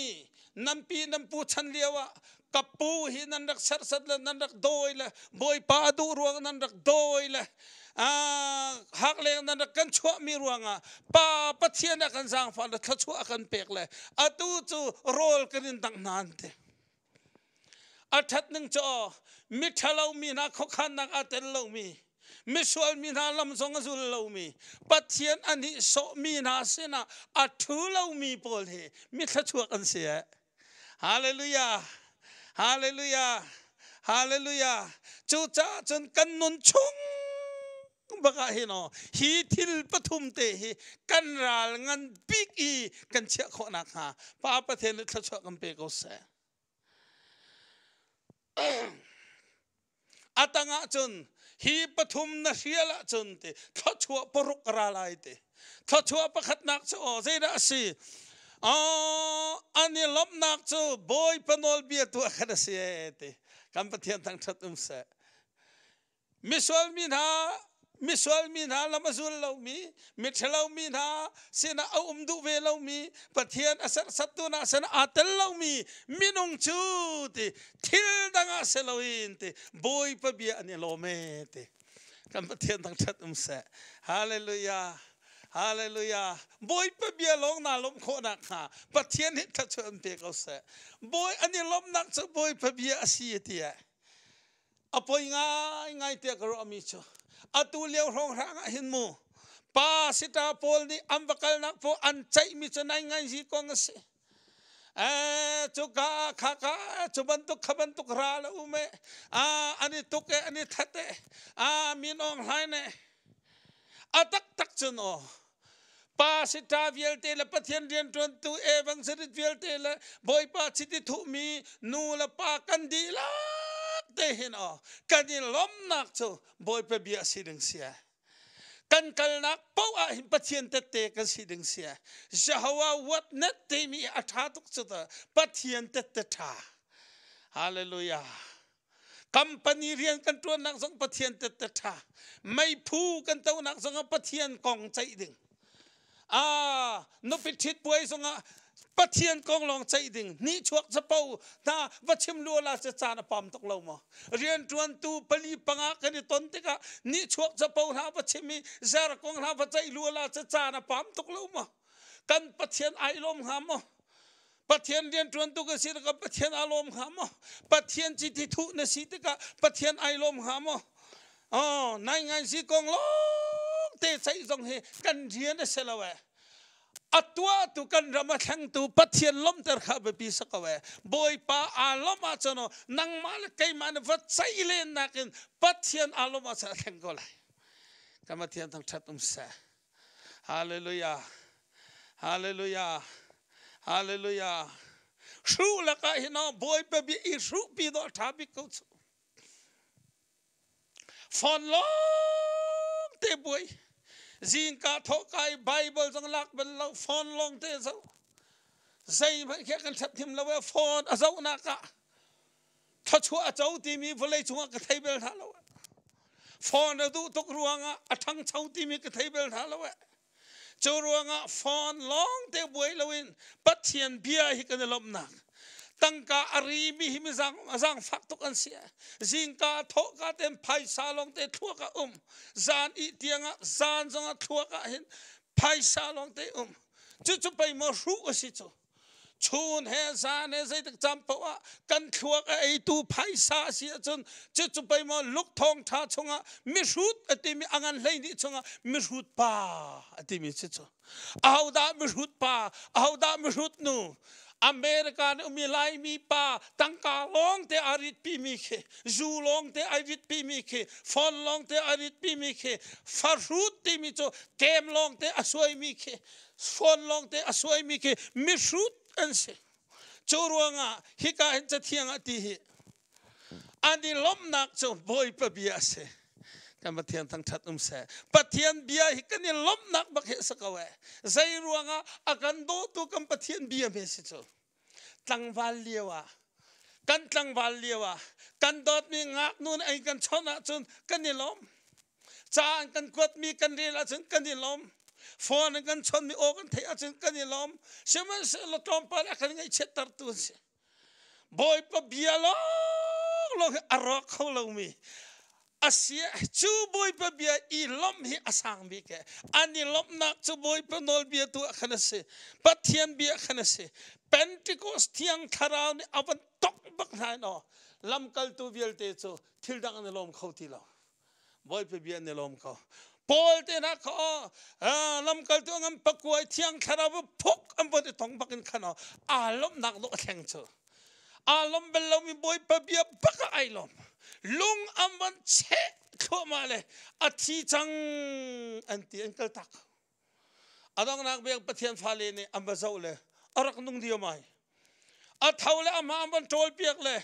nan pi nan pu chan lio ah ka pu hi nan rak serhsat le nan rak dawi le Bawipa a duh ruang nan rak dawi le hak leng nan rak kan chuahmi ruangah Pa Pathian a kan zaangfah le thluachuah a kan pek le atu cu rawl kan in dangh hna an ti. A ṭhat ning cu mi ṭhalo mi hna khuakhannak aa tel lomi, misual mi hna lam zong a zul lomi, Pathian a nihsawhmi hna sinah a ṭhu lomi pawl hi mi thluachuak an si ee. Hallelujah! Hallelujah! Hallelujah! Cucaah cun kan nun chung bak ah hin aw hi thil pathum te hi kan ral ngan bik i kan chiah khawh nakhnga Pa Pathian nih thluachuah kan pe ko seh. A tang ah cun hi pathum na hrial ahcun ti thluachuah paruk ka ra lai ti thluachuah pakhatnak cu aw zeidah a si an i lawmhnak cu Bawipa nawlbia tu ah khan a si ee ti kan Pathian thangṭhat um seh Misual mi hna misual mi hna lam a zul lomi miṭhalo mi hna sinah a um duh ve lomi Pathian a serhsattu hna sinah aa tel lomi minung cu ti thil dang ah si loin ti Bawipa bia an i lawm ee ti kan Pathian thangṭhat um seh hallelujah hallelujah Bawipa bia lawng naa lawmh khawh nakhnga Pathian nih thluachuah an pe ko seh Bawi an i lawmhnak cu Bawipa bia a si ti eh A poi ngaingai tiah ka ruahmi cu atu lio hrawnghrang ah hin mu pa sita pawl nih an va kalnak pawl an ceihmi cu nai ngai zi kong a si. Cu ka kha ka cu bantuk kha bantuk ral a um e an i tuk e an i that e min awng hlain e a taktak cun aw pa sita vialte le Pathian rianṭuantu evangelist vialte le Bawipa chiti thuhmi nu le pa kan dihlak te hin aw kan i lawmnak cu Bawipa bia si ding sia. Kan kalnak paoh ah hin Pathian tette kan si ding si. Jehovah witness timi a ṭha tuk cu ta Pathian tette ṭha. Hallelujah. Company rian kan ṭuannak zong Pathian tette ṭha. Meiphu kan tonak zong ah Pathian kong ceih ding. Ah, nupi ṭhit puai zongah Pathian kong lawng ceih ding nihchuak capo hna va chim lu la cu caan a pam tuk lo maw rianṭuantu pali panga kan i ton tikah nihchuak capo hna va chim i zer kong hna va ceih lu la cu caan a pam tuk lo maw kan Pathian ai lawm hnga maw Pathian rianṭuantu kan si tikah Pathian aa lawm hnga maw Pathian chiti thuh na si tikah Pathian ai lawm hnga maw Oh, nai ngai si kong lawng te ceih zong hi kan rian a si lo eh. A tuahtu kan ram a thlengtu Pathian lawmhter kha biapi si ko eh. Bawipa aa lawmh ahcun nangmah le keimah nih va ceih len nakin Pathian aa lawmh ahcun a thleng ko lai. Kan Pathian thangṭhat um seh. Hallelujah. Hallelujah. Hallelujah. Hruh lakah hin Bawipa bia i hruhpi dawh ṭha bik ko cu. Phone lawng te buai. Zingka thawh kai Bible zong lak bal lo phone lawng te zoh. Zeihmanh khi kan ṭhat him lo e phone a zohnak ah thluachuah a co timi vawlei cungah ka thei bel hna lo. Phone a duh tuk ruangah a ṭhangcho timi ka thei bel hna lo. Cu ruangah phone lawng te buai loin Pathian bia hi kan i lawmhnak. Tangka a rimi hi mizang zaangfak tuk an si. Zingka thawhka ten phaisa lawng te thluak ah um. Zan i tiangah zan zongah thluak ah hin phaisa lawng te um. Cucu pei maw hruh a si cu. Chun he zan he zeitik caan paoh ah kan thluak a eitu phaisa a si ahcun cucu pei maw Luke thawngṭha chungah mihrut a timi a ngan 12 chungah mihrut pa a timi si cu. Ahodah mihrut pa, ahodah mihrut nu? America nih umi Laimi pa tangka lawng te a ritpi mi khi, zu lawng te ai ritpi mi khi, phone lawng te a ritpi mi khi, fahrut timi cu kem lawng te a suai mi khi, phone lawngte a suaimi khi mihrut an si. Cu ruangah hika hin cathiang ah ti hi an i lawmhnak cu Bawipa bia a si. Kan Pathian thangṭhat um seh. Pathian bia hi kan i lawmhnak bak hi a si ko eh. Zei ruangah a kan dawtu kan Pathian bia hme si cu. Tlangval lio ah kan tlangval lio ah kan dawtmi ngaknu nih ei kan chawnh ahcun kan i lawm. Ca an kan kuatmi kan rel ahcun kan i lawm. Phone an kan chawnhmi aw kan theih ahcun kan i lawm. Sihmanhsehlaw tlawmpal a kan ngaihchiattertu an si. Bawipa bia lawnglawng hi a rawk kho lomi a si cu Bawipa bia i lawmh hi a sang bik e. An i lawmhnak cu Bawipa nawlbia tu ah khan a si. Pathian bia khan a si. Pentecost thiang thlarau nih a van tongh bak hna in aw lamkaltu vialte cu thil dang an i lawm kho ti lo. Bawipa bia an i lawm ko. Paul te hna kha aw lamkaltu ngan pakuai thiang thlarau phuk an von i tong bak in khan aw aa lawmhnak dawh a thleng cu. Aa lawm bal lomi Bawipa bia bak ah ai lawm. Lung an van cheh thluahmah le a thi cang an ti an kal tak. A donghnak bik Pathian fale nih an va zoh le a rak nung diam ai. A tho le amah an van ṭawl piak le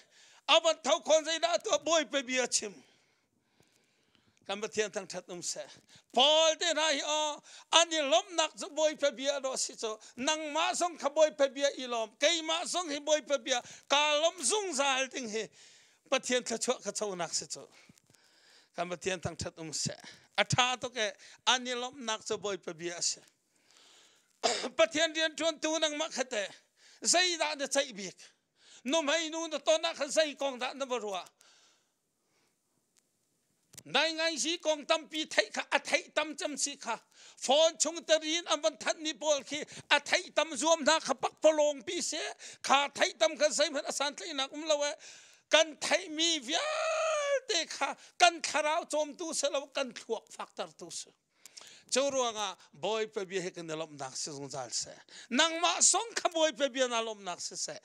a van tho khawn zeidah a tuah Bawipa bia chim. Kan Pathian thangṭhat um seh. Paul te hna hi aw an i lawmhnak cu Bawipa bia dawh si cu nangmah zong kha Bawipa bia i lawm keimah zong hi Bawipa bia kaa lawmh zungzal ding hi Pathian thluachuah ka conak si cu. Kan Pathian thangṭhat um seh. A ṭha tuk e an i lawmhnak cu Bawipa bia a si. Pathian rianṭuantu nangmah kha teh zeidah na ceih bik? Nuhmei nu na ton ah khan zei kong dah na va ruah? Naingaisi kong tampi theih kha a theih tam cem si kha phone chung terin an van thanhmi pawl khi a theih tam zuam hna kha pakpalawng pi si kha theih tam kha zeihmanh a santlaihnak um lo e kan theihmi vialte kha kan thlarau cawmtu si lo kan thluak faktertu si. Cu ruangah Bawipa bia hi kan i lawmhnak si zungzal seh. Nangmah song kha Bawipa bia na lawmhnak si seh.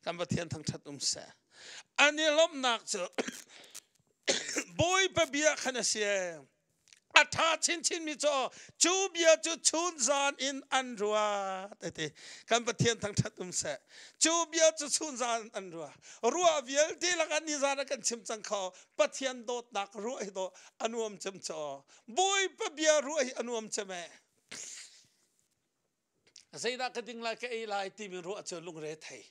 Kan Pathian thangṭhat um seh. An i lawmhnak cu Bawipa bia khan a si. A ṭha chinchin mi cu cu bia cu chun zan in an ruat ti. Kan Pathian thangṭhat um seh. Cu bia cu chun zan an ruah. Ruah vialte lakah nizan ah kan chim cang kho. Pathian dawtnak ruah hi dawh a nuam cem cu. Bawipa bia ruah hi a nuam cem ee. Zeidah ka ding lai ka ei lai timi ruah cu lungre thei.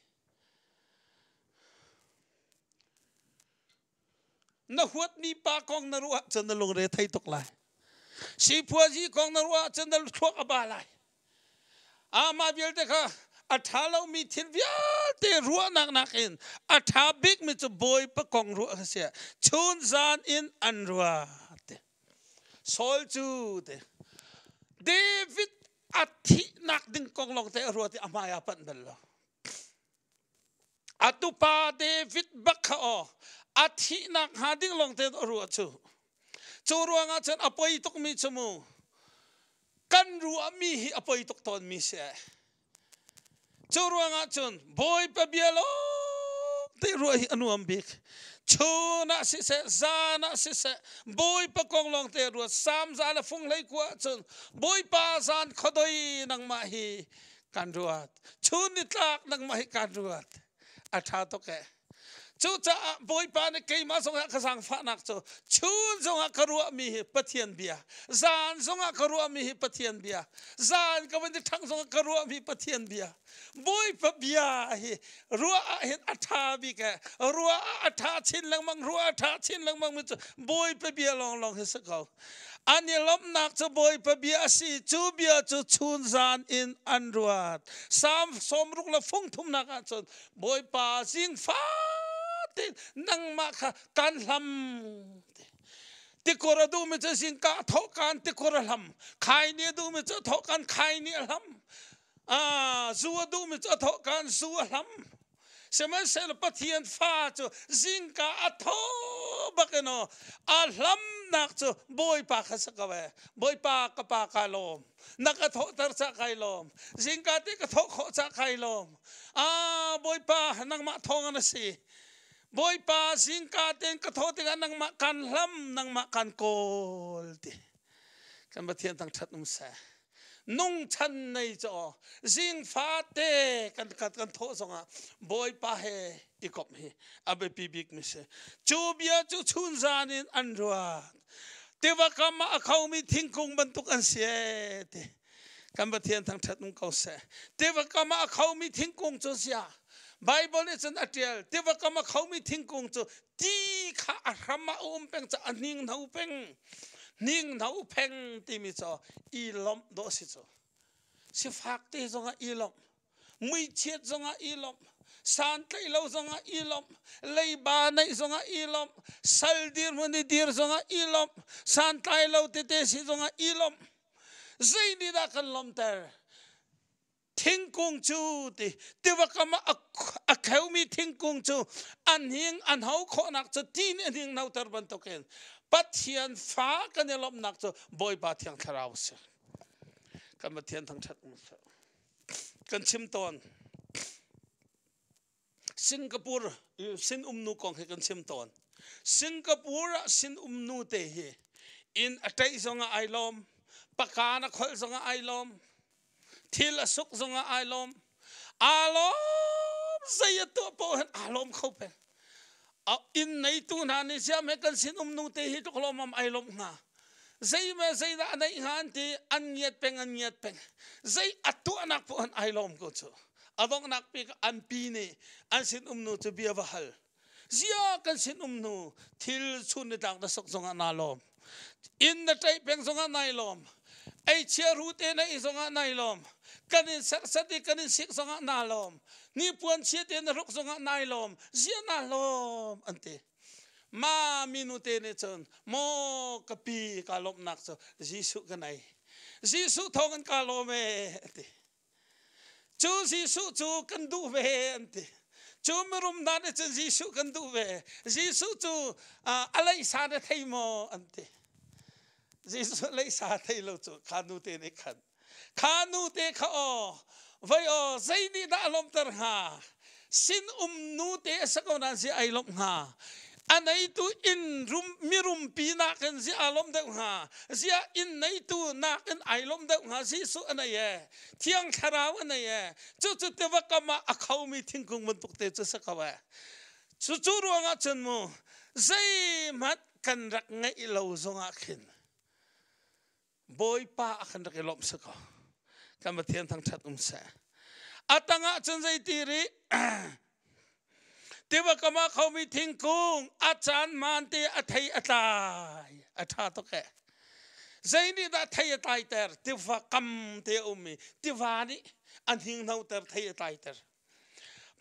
Na huatmi pa kong na ruah cun na lungre thei tuk lai. Sipuazi kong na ruah cun na thluak a ba lai. Amah vialte kha a ṭha lomi thil vialte ruahnak nakin a ṭha bikmi cu Bawipa kong ruah kha si. Chun zan in an ruah te. Saul cu te David a thihnak ding kong lawng te a ruat i a hmai ah panh bal lo. A tupa David bak kha aw a thihnak hnga ding lawng te a ruah cu. Cu ruangah cun a poi tukmi cu mu kan ruahmi hi a poi tuk tawnmi si ai. Cu ruangah cun Bawipa bia lawng te ruah hi a nuam bik. Chun ah siseh, zan ah siseh, Bawipa kong lawng te ruat. Sam za le fung hlei kua cun Bawipa zan khuadoi nangmah hi kan ruat. Chun nitlak nangmah hi kan ruat. A ṭha tuk ee. Cucaah Bawipa nih keimah zongah ka zaangfahnak cu chun zongah ka ruahmi hi Pathian bia, zan zongah ka ruahmi hi Pathian bia, zan ka van i ṭhang zongah ka ruahmi Pathian bia. Bawipa bia hi ruah ah hin a ṭha bik ee. Ruah ah a ṭha chin lengmang, ruah a ṭha chin lengmang mi cu Bawipa bia lawnglawng hi si ko. An i lawmhnak cu Bawipa bia a si. Cu bia cu chun zan in an ruat. Salm 60 le fung thumnak ah cun Bawipa zing fatin nangmah kha kan hlam. Tikor a duhmi cu zingka thawh kan tikor a hlam. Khai ni a duhmi cu thawh kan khai ni a hlam. Zu a duhmi cu a thawh kan zu a hlam. Sihmanhsehlaw Pathian fa cu zingka a tho bak in aw a hlamnak cu Bawipa kha si ko ee. Bawipa ka pa ka lawm. Na ka thawhter ca kai lawm. Zingka te ka thawh khawh ca kai lawm. Ah Bawipa nangmah thawng an si. Bawipa zingka tein ka thawh tikah nangmah kan hlam, nangmah kan kawl ti. Kan Pathian thangṭhat um seh. Nungchan nei caw zingfa te kan kan kan thawh zongah Bawipa he i komh hi a biapi bik mi si. Cu bia cu chun zan in an ruat. Tiva kam ah a khomi thingkung bantuk an si ee ti. Kan Pathian thangṭhat um ko seh. Tiva kam ah a khomi thingkung cu sia. Bible nih cun a ṭial tiva kam a khomi thingkung cu ti kha a hram ah a um peng ca a hninghno peng hninghno pheng timi cu i lawmh dawh si cu sifak te zongah i lawmh muichiat zongah i lawmh santlaih lo zongah i lawmh leiba neih zongah i lawmh sal dirhmun i dir zongah i lawmh santlai lo tete si zongah i lawmh zei nih dah kan lawmhter Thingkung cu ti tiva kam ah a kheumi thingkung cu an hing an ho khawhnak cu ti nih a hning noter bantukin Pathian fa kan i lawmhnak cu Bawipa Thiang Thlarau a si. Kan Pathian thangṭhat um seh. Kan chim tawn. Singapore sin umnu kong hi kan chim tawn. Singapore ah sin umnu te hi inn a ṭaih zongah ai lawm, pakan a kholh zongah ai lawm, thil a suk zongah ai lawm. Aa lawm zei a tuah paoh hin aa lawm kho peng. Inn neitu hna nih siam he kan sin umnu te hi tluk lawmam ai lawmh hnga. Zei me zeidah a neih hnga an ti an ngiat peng an ngiat peng. Zei a tuahnak paoh hin ai lawm ko cu. A donghnak bik an pi nih an sin umnu cu bia va hal. Zia kan sin umnu thil chun ni tlak na sok zongah naa lawm. Inn na ṭaih peng zongah nai lawm. Ei chia ru te na i zongah nai lawm. Kan in serhsat i kan in sik zongah naa lawm. Ni puan chia te na hruk zongah nai lawm. Zia naa lawm an ti. Ma minu te nih cun maw ka pi ka lawmhnak cu Jesuh ka nei. Jesuh thawng in ka lawm ee a ti. Cu Jesuh cu kan duh ve an ti. Cu mirum hna nih cun Jesuh kan duh ve. Jesuh cu a leisa na thei maw an ti. Jesuh leisa thei lo cu kha nu te nih khan kha nu te kha aw voi aw zei nih dah a lawmhter hnga sin um nu te a si ko nain si ai lawmh hnga a neitu inn rum mirumpi nakin zia aa lawmh deuh hnga zia inn neitu nakin ai lawmh deuh hnga Jesuh a nei e Thiang Thlarau a nei e cucu tiva kam ah a khomi thingkung bantuk te cu si ko e Cucu ruangah cun mu zeihmanh kan rak ngeih lo zongah khin Bawipa a kan rak i lawmh si ko. Kan Pathian thangṭhat um seh. A tangah cun zeiti rih tiva kam ah khomi thingkung a caan maan te a thei a tlai a ṭha tuk eh. Zei nih dah thei a tlaiter tiva kam te a ummi tiva nih a hninghnoter thei a tlaiter.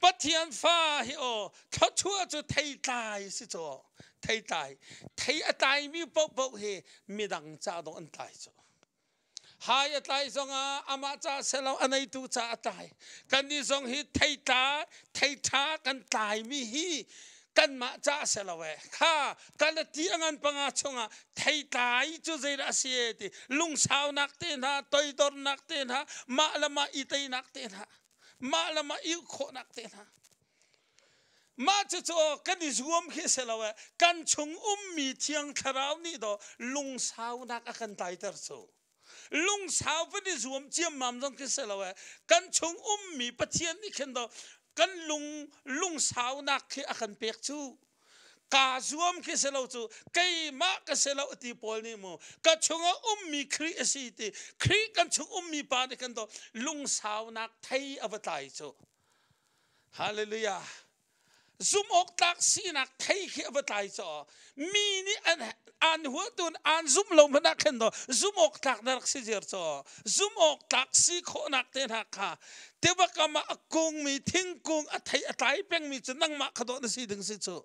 Pathian fa hi aw thluachuah cu theitlai si caw theitlai thei a tlaimi paohpaoh hi midang ca dawh an tlai cu hai a tlai zongah amah ca selo a neitu ca a tlai kannih zong hi theitla theiṭha kan tlaimi hi kanmah ca selo e kha kalati a ngan panga chungah theitlai cu zeidah a si e ti lungsaunak te hna toidornak te hna mah le mah i teinak te hna mah le mah i khawhnak te hna mah cucu kan i zuam khi si lo eh kan chung ummi thiang thlarau nih daw lungsaunak a kan tlaiter cu lungsau van i zuam ciammam zong khi si lo eh kan chung ummi Pathian nih khin daw kan lung lungsaunak khi a kan pek cu Kaa zuam khi si lo cu keimah ka si lo ti Paul nih mu ka chungah ummi Khrih a si ti Khrih kan chung ummi pa nih kan to lungsaunak thei a va tlai cu. Hallelujah. Zum awk tlak sinak thei khi a va tlai cu. Mi nih an an huatun an zum lo hmanh ah khin do zum awk tlak na rak si ziar cu. Zum awk tlak si khawhnak te hna kha tiva kam ah a kungmi thingkung a thei a tlai pengmi cu nangmah kha dawh na si ding si cu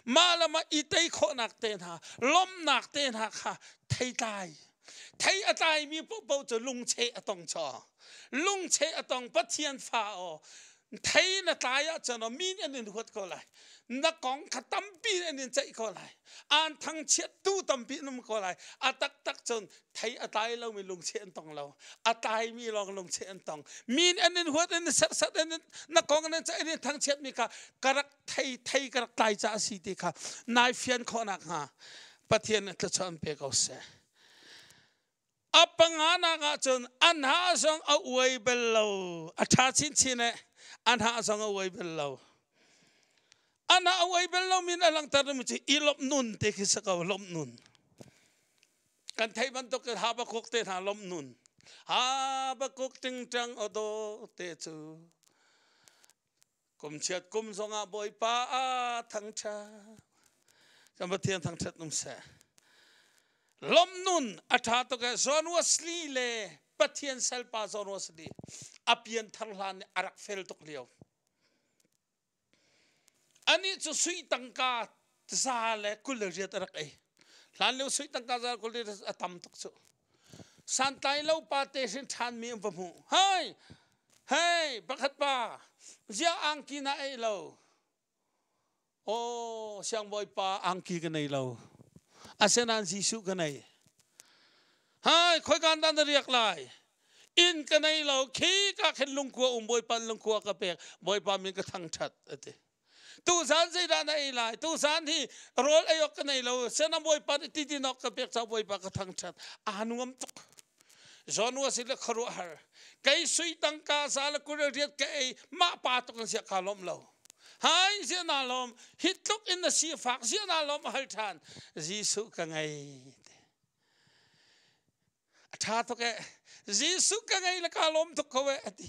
mah le mah i tei khawhnak te hna lawmhnak te hna kha thei tlai thei a tlaimi paohpaoh cu lungcheh a tong chaw lungcheh a tong Pathian fa aw thei na tlai ahcun mi nih an in huat ko lai na kong kha tampi an in ceih ko lai an thangchiat tu tampi an um ko lai a taktak cun thei a tlai lomi lungcheh an tong lo a tlaimi lawng lungcheh an tong mi nih an in huat an in serhsat an in na kong an in ceih an in thangchiat mi kha ka rak thei thei ka rak tlai caah a si ti kha nai fian khawh nakhnga Pathian nih thluachuah an pe ko seh A panganak ahcun a hna zong a uai bal lo. A ṭha chinchin eh. A hna zong a uai bal lo. A hna a uai bal lo min a langhter mi cu i lawmh nun te khi si ko lawmh nun. Kan theih bantuk in Habakkuk te hna lawmh nun. Habakkuk tingṭang aw te cu kum chiat kum zongah Bawipa a thangṭhat. Kan Pathian thangṭhat um seh. Lawmhnun a ṭha tuk e John Wesley le Pathian salpa John Wesley a pianthar hlan nih a rak fel tuk lio. Anih cu sui tangka 128 a rak ei. Hlan lio sui tangka 128 a tam tuk cu. Santlai lo pa te hrin ṭhanmi an va hmuh. Hei, hei, pakhat pa, ziah angki na ei lo? Aw, siangbawipa angki ka nei lo. Asinain Jesuh ka nei. Hai, khoikan dah na riak lai? Inn ka nei lo, khi ka khin lungkua um Bawipa lungkua ka pek. Bawipa min ka thangṭhat, a ti. Tuzan zeidah na ei lai? Tuzan hi rawl ei awk ka nei lo. Sianam Bawipa nih ti din awk ka pek caah Bawipa ka thangṭhat. Aa nuam tuk. Joshua sin le khuaruahhar. Kei sui tangka za le kul riat ka ei mah pa tuk in sia kaa lawm lo. Hai zia na lawm hi tluk in na si fak zia na lawm a hal ṭhan. Jesuh ka ngei. A ṭha tuk eh. Jesuh ka ngei le kaa lawm tuk ko eh a ti.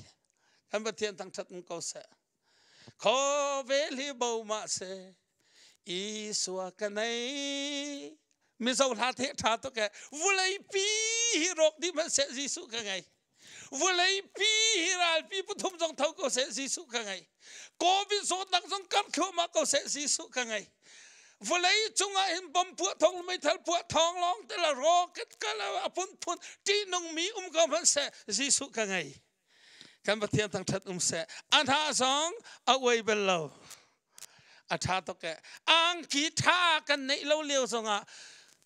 Kan Pathian thangṭhat um ko seh. Khawvel hi bo mah se Isua ka nei Mizo hla the ṭha tuk e vulei pi hi rawk dih hmanh seh Jesuh ka ngei vulei pi hi ralpi pathum zong tho ko seh Jesuh ka ngei Covid zawtnak zong kar thluahmah ko seh Jesuh ka ngei vulei cungah hin bom puah thong meithal puah thong lawng te la rocket ka la a phunphun ṭihnung mi um ko hmanh seh Jesuh ka ngei Kan Pathian thangṭhat um seh. A hna zong a uai bal lo. A ṭha tuk eh. Angki ṭha kan neih lo lio zongah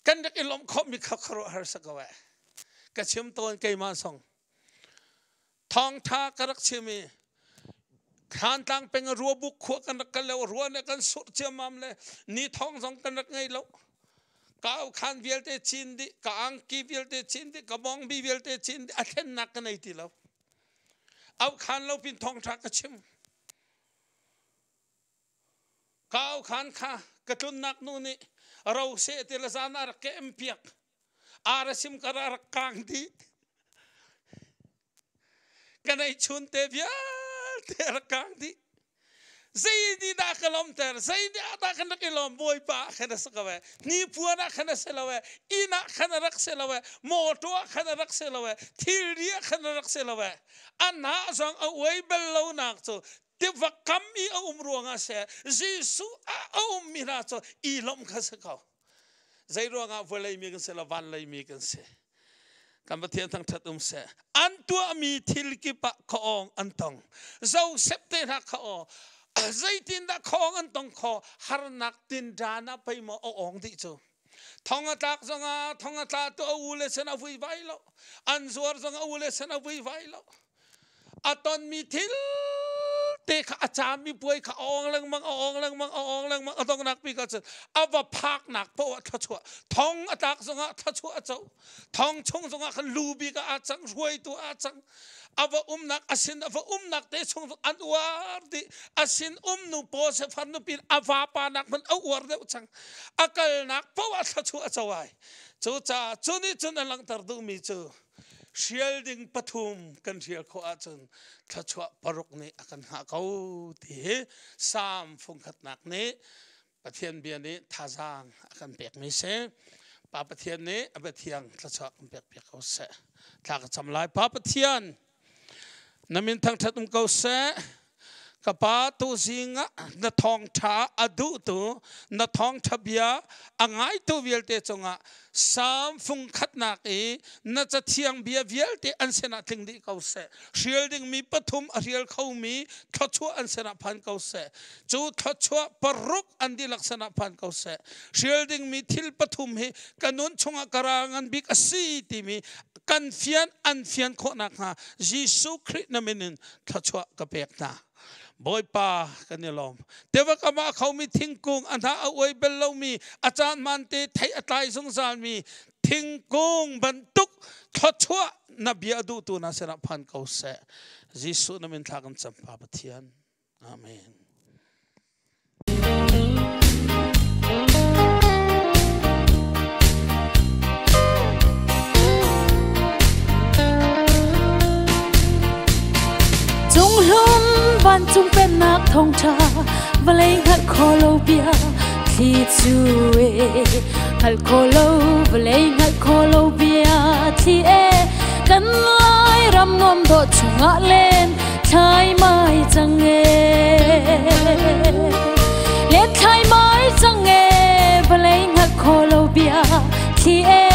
Kan rak i lawmh khawhmi kha khuaruahhar si ko eh. Ka chim tawn keimah zong. Thawngtha ka rak chim i Thlantlang peng ruabuk khua kan rak kal lo, rua nih kan surh ciammam le ni thawng zong kan rak ngei lo. Ka khan vialte cin dih, ka angki vialte cin dih, ka bawngbi vialte cin dih, a thlennak ka nei ti lo. Au khan lo pin thawngtha ka chim. Ka au khan kha ka tlunnak nu nih ro seh ti le zan ah rak ka em piak. Ara sim kar ah rak kang dih. Ka neih chun te vialte rak kang dih. Zei nih dah ka lawmter? Zei nih ah dah kan rak i lawm? Bawipa ah khan a si ko ee. Hnipuan ah khan a si lo ee. Inn ah khan a rak si lo ee. Mawṭaw ah khan a rak si lo ee. Thilri ah khan a rak si lo ee. A hnah zong a uai bal lonak cu tiva kam i a um ruangah seh Jesuh ah a ummi hna cu i lawmh kha si ko. Zei ruangah vawlei mi kan si lo, van lei mi kan si. Kan Pathian thangṭhat um seh. An tuahmi thil kip ah khaawng an tong. Joseph te hna kha aw zeitindah khaawng an tong kho harnak tinṭan ah pei maw a awng dih cu. Thong a tlak zongah thong a tla tu a u le sin a vui vai lo. An zuar zong a u le sin a vui vai lo. A tonmi thil te kha a caami puai kha a awng lengmang, a awng lengmang, a awng lengmang, a donghnak bik ahcun a va phaknak paoh ah thluachuah, thong a tlak zongah thluachuah a co, thong chung zongah khan lu bik ah aa cang, hruaitu ah aa cang, a va umnak a sin a va umnak te chung zong an uar dih, a sin umnu Joseph nupi a vapa nak hmanh a uar deuh cang, a kalnak paoh ah thluachuah a co ai. Cucaah cu nih cun a langhter duhmi cu hrial ding pathum kan hrial khawh ahcun thluachuah paruk nih a kan hngah ko ti hi Salm fungkhatnak nih Pathian bia nih thazaang a kan pekmi si. Pa Pathian nih a biathiang thluachuah kan pek piak ko seh. Thla ka cam lai. Pa Pathian, na min thangṭhat um ko seh. Ka pa tuzing ah na thawngṭha a duhtu, na thawngṭha bia a ngaitu vialte cungah Salm fung khatnak i na cathiang bia vialte an sinah tling dih ko seh. Hrial dingmi pathum a hrial khomi thluachuah an sinah phan ko seh. Cu thluachuah paruk an dihlak sinah phan ko seh. Hrial dingmi thil pathum hi ka nun chungah ka ral ngan bik a si timi kan fian an fian khawh nakhnga Jesuh Khrih na min in thluachuah ka pek hna. Bawipa kan i lawm. Tiva kam ah a khomi thingkung a hnah a uai bal lomi a caan hmaan te thei a tlai zungzalmi thingkung bantuk thluachuah na bia duhtu hna sinah phan ko seh. Jesuh na min thla kan cam Pa Pathian. Amen. Cunghlum vancung pennak thawngṭha vawlei hngalh kho lo bia thli cu e hngalh kho lo vawlei hngalh kho lo bia thli e kan lai ram nuam dawh chungah len thlai mai cang e len thlai mai cang e vawlei hngalh kho lo bia thli e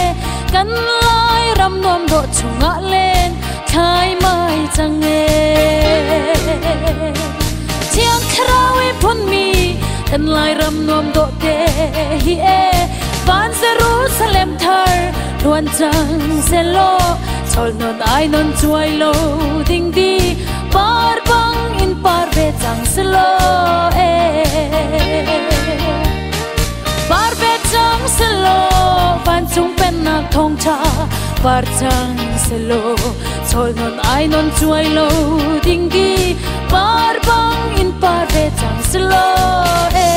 kan lai ram nuam dawh chungah len thlai mai cang e thiang thlarau i phunmi kan lai ram nuam dawh te hi e van Jerusalem thar luan cang selaw chol non ai non chuai lo ding di par bang in par ve cang selaw e par ve cang selaw vancung pennak thawngṭha par cang selaw chol non ai non chuai lo ding di par bang in par ve cang selaw e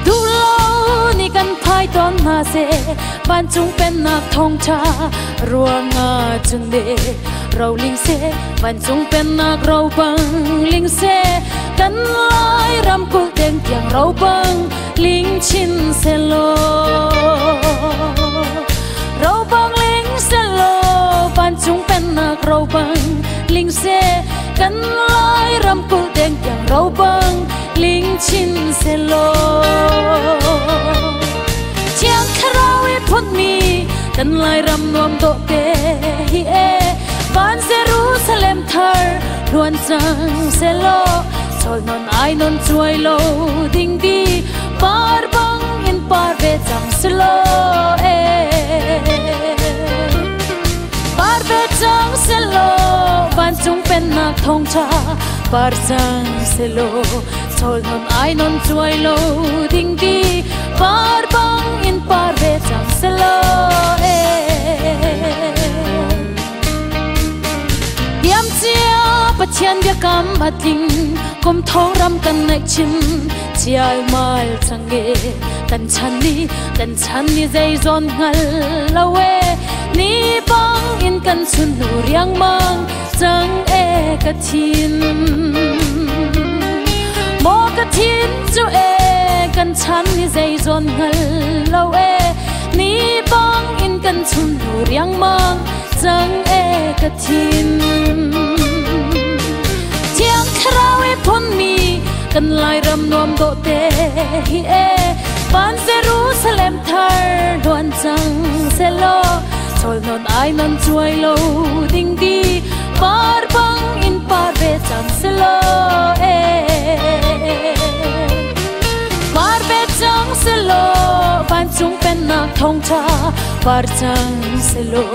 Duh lo ni kan phai tawn hna seh vancung pennak thawngṭha ruangah cun le roling seh vancung pennak ro bang ling seh kan lai ramkulh deng tiang ro bang ling chin selaw ro bang ling selaw vancung pennak ro bang ling seh kan lai ramkulh deng tiang ro bang ling chin selaw thiang thlarau i phunmi kan lai ram nuam dawh te hi e van Jerusalem thar luan cang selaw chol non ai non chuai lo ding di Par bang in par ve cang selaw e. Par ve cang selaw vancung pennak thawngṭha par cang selaw chawl non ai non cuai lo ding di par bang in par ve cang selaw e. Tiam cia Pathian biakam a tling kum thong ram kan ngaih chin chial mal cang e kan chan ni kan chan ni zei zawn hngal lo e ni bang in kan chun nu riangmang cang e ka thin maw ka thin cu e kan chan ni zei zawn hngal lo e ni bang in kan chun nu riangmang cang e ka thin Thiang Thlarau e phun mi kan Lai ram nuam dawh te hi e van Jerusalem thar luan cang selaw chawl non ai non chuai lo ding di par bang in par ve cang selaw e par ve cang selaw vancung pennak thawngṭha par cang selaw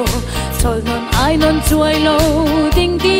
chawl non ai non chuai lo ding di.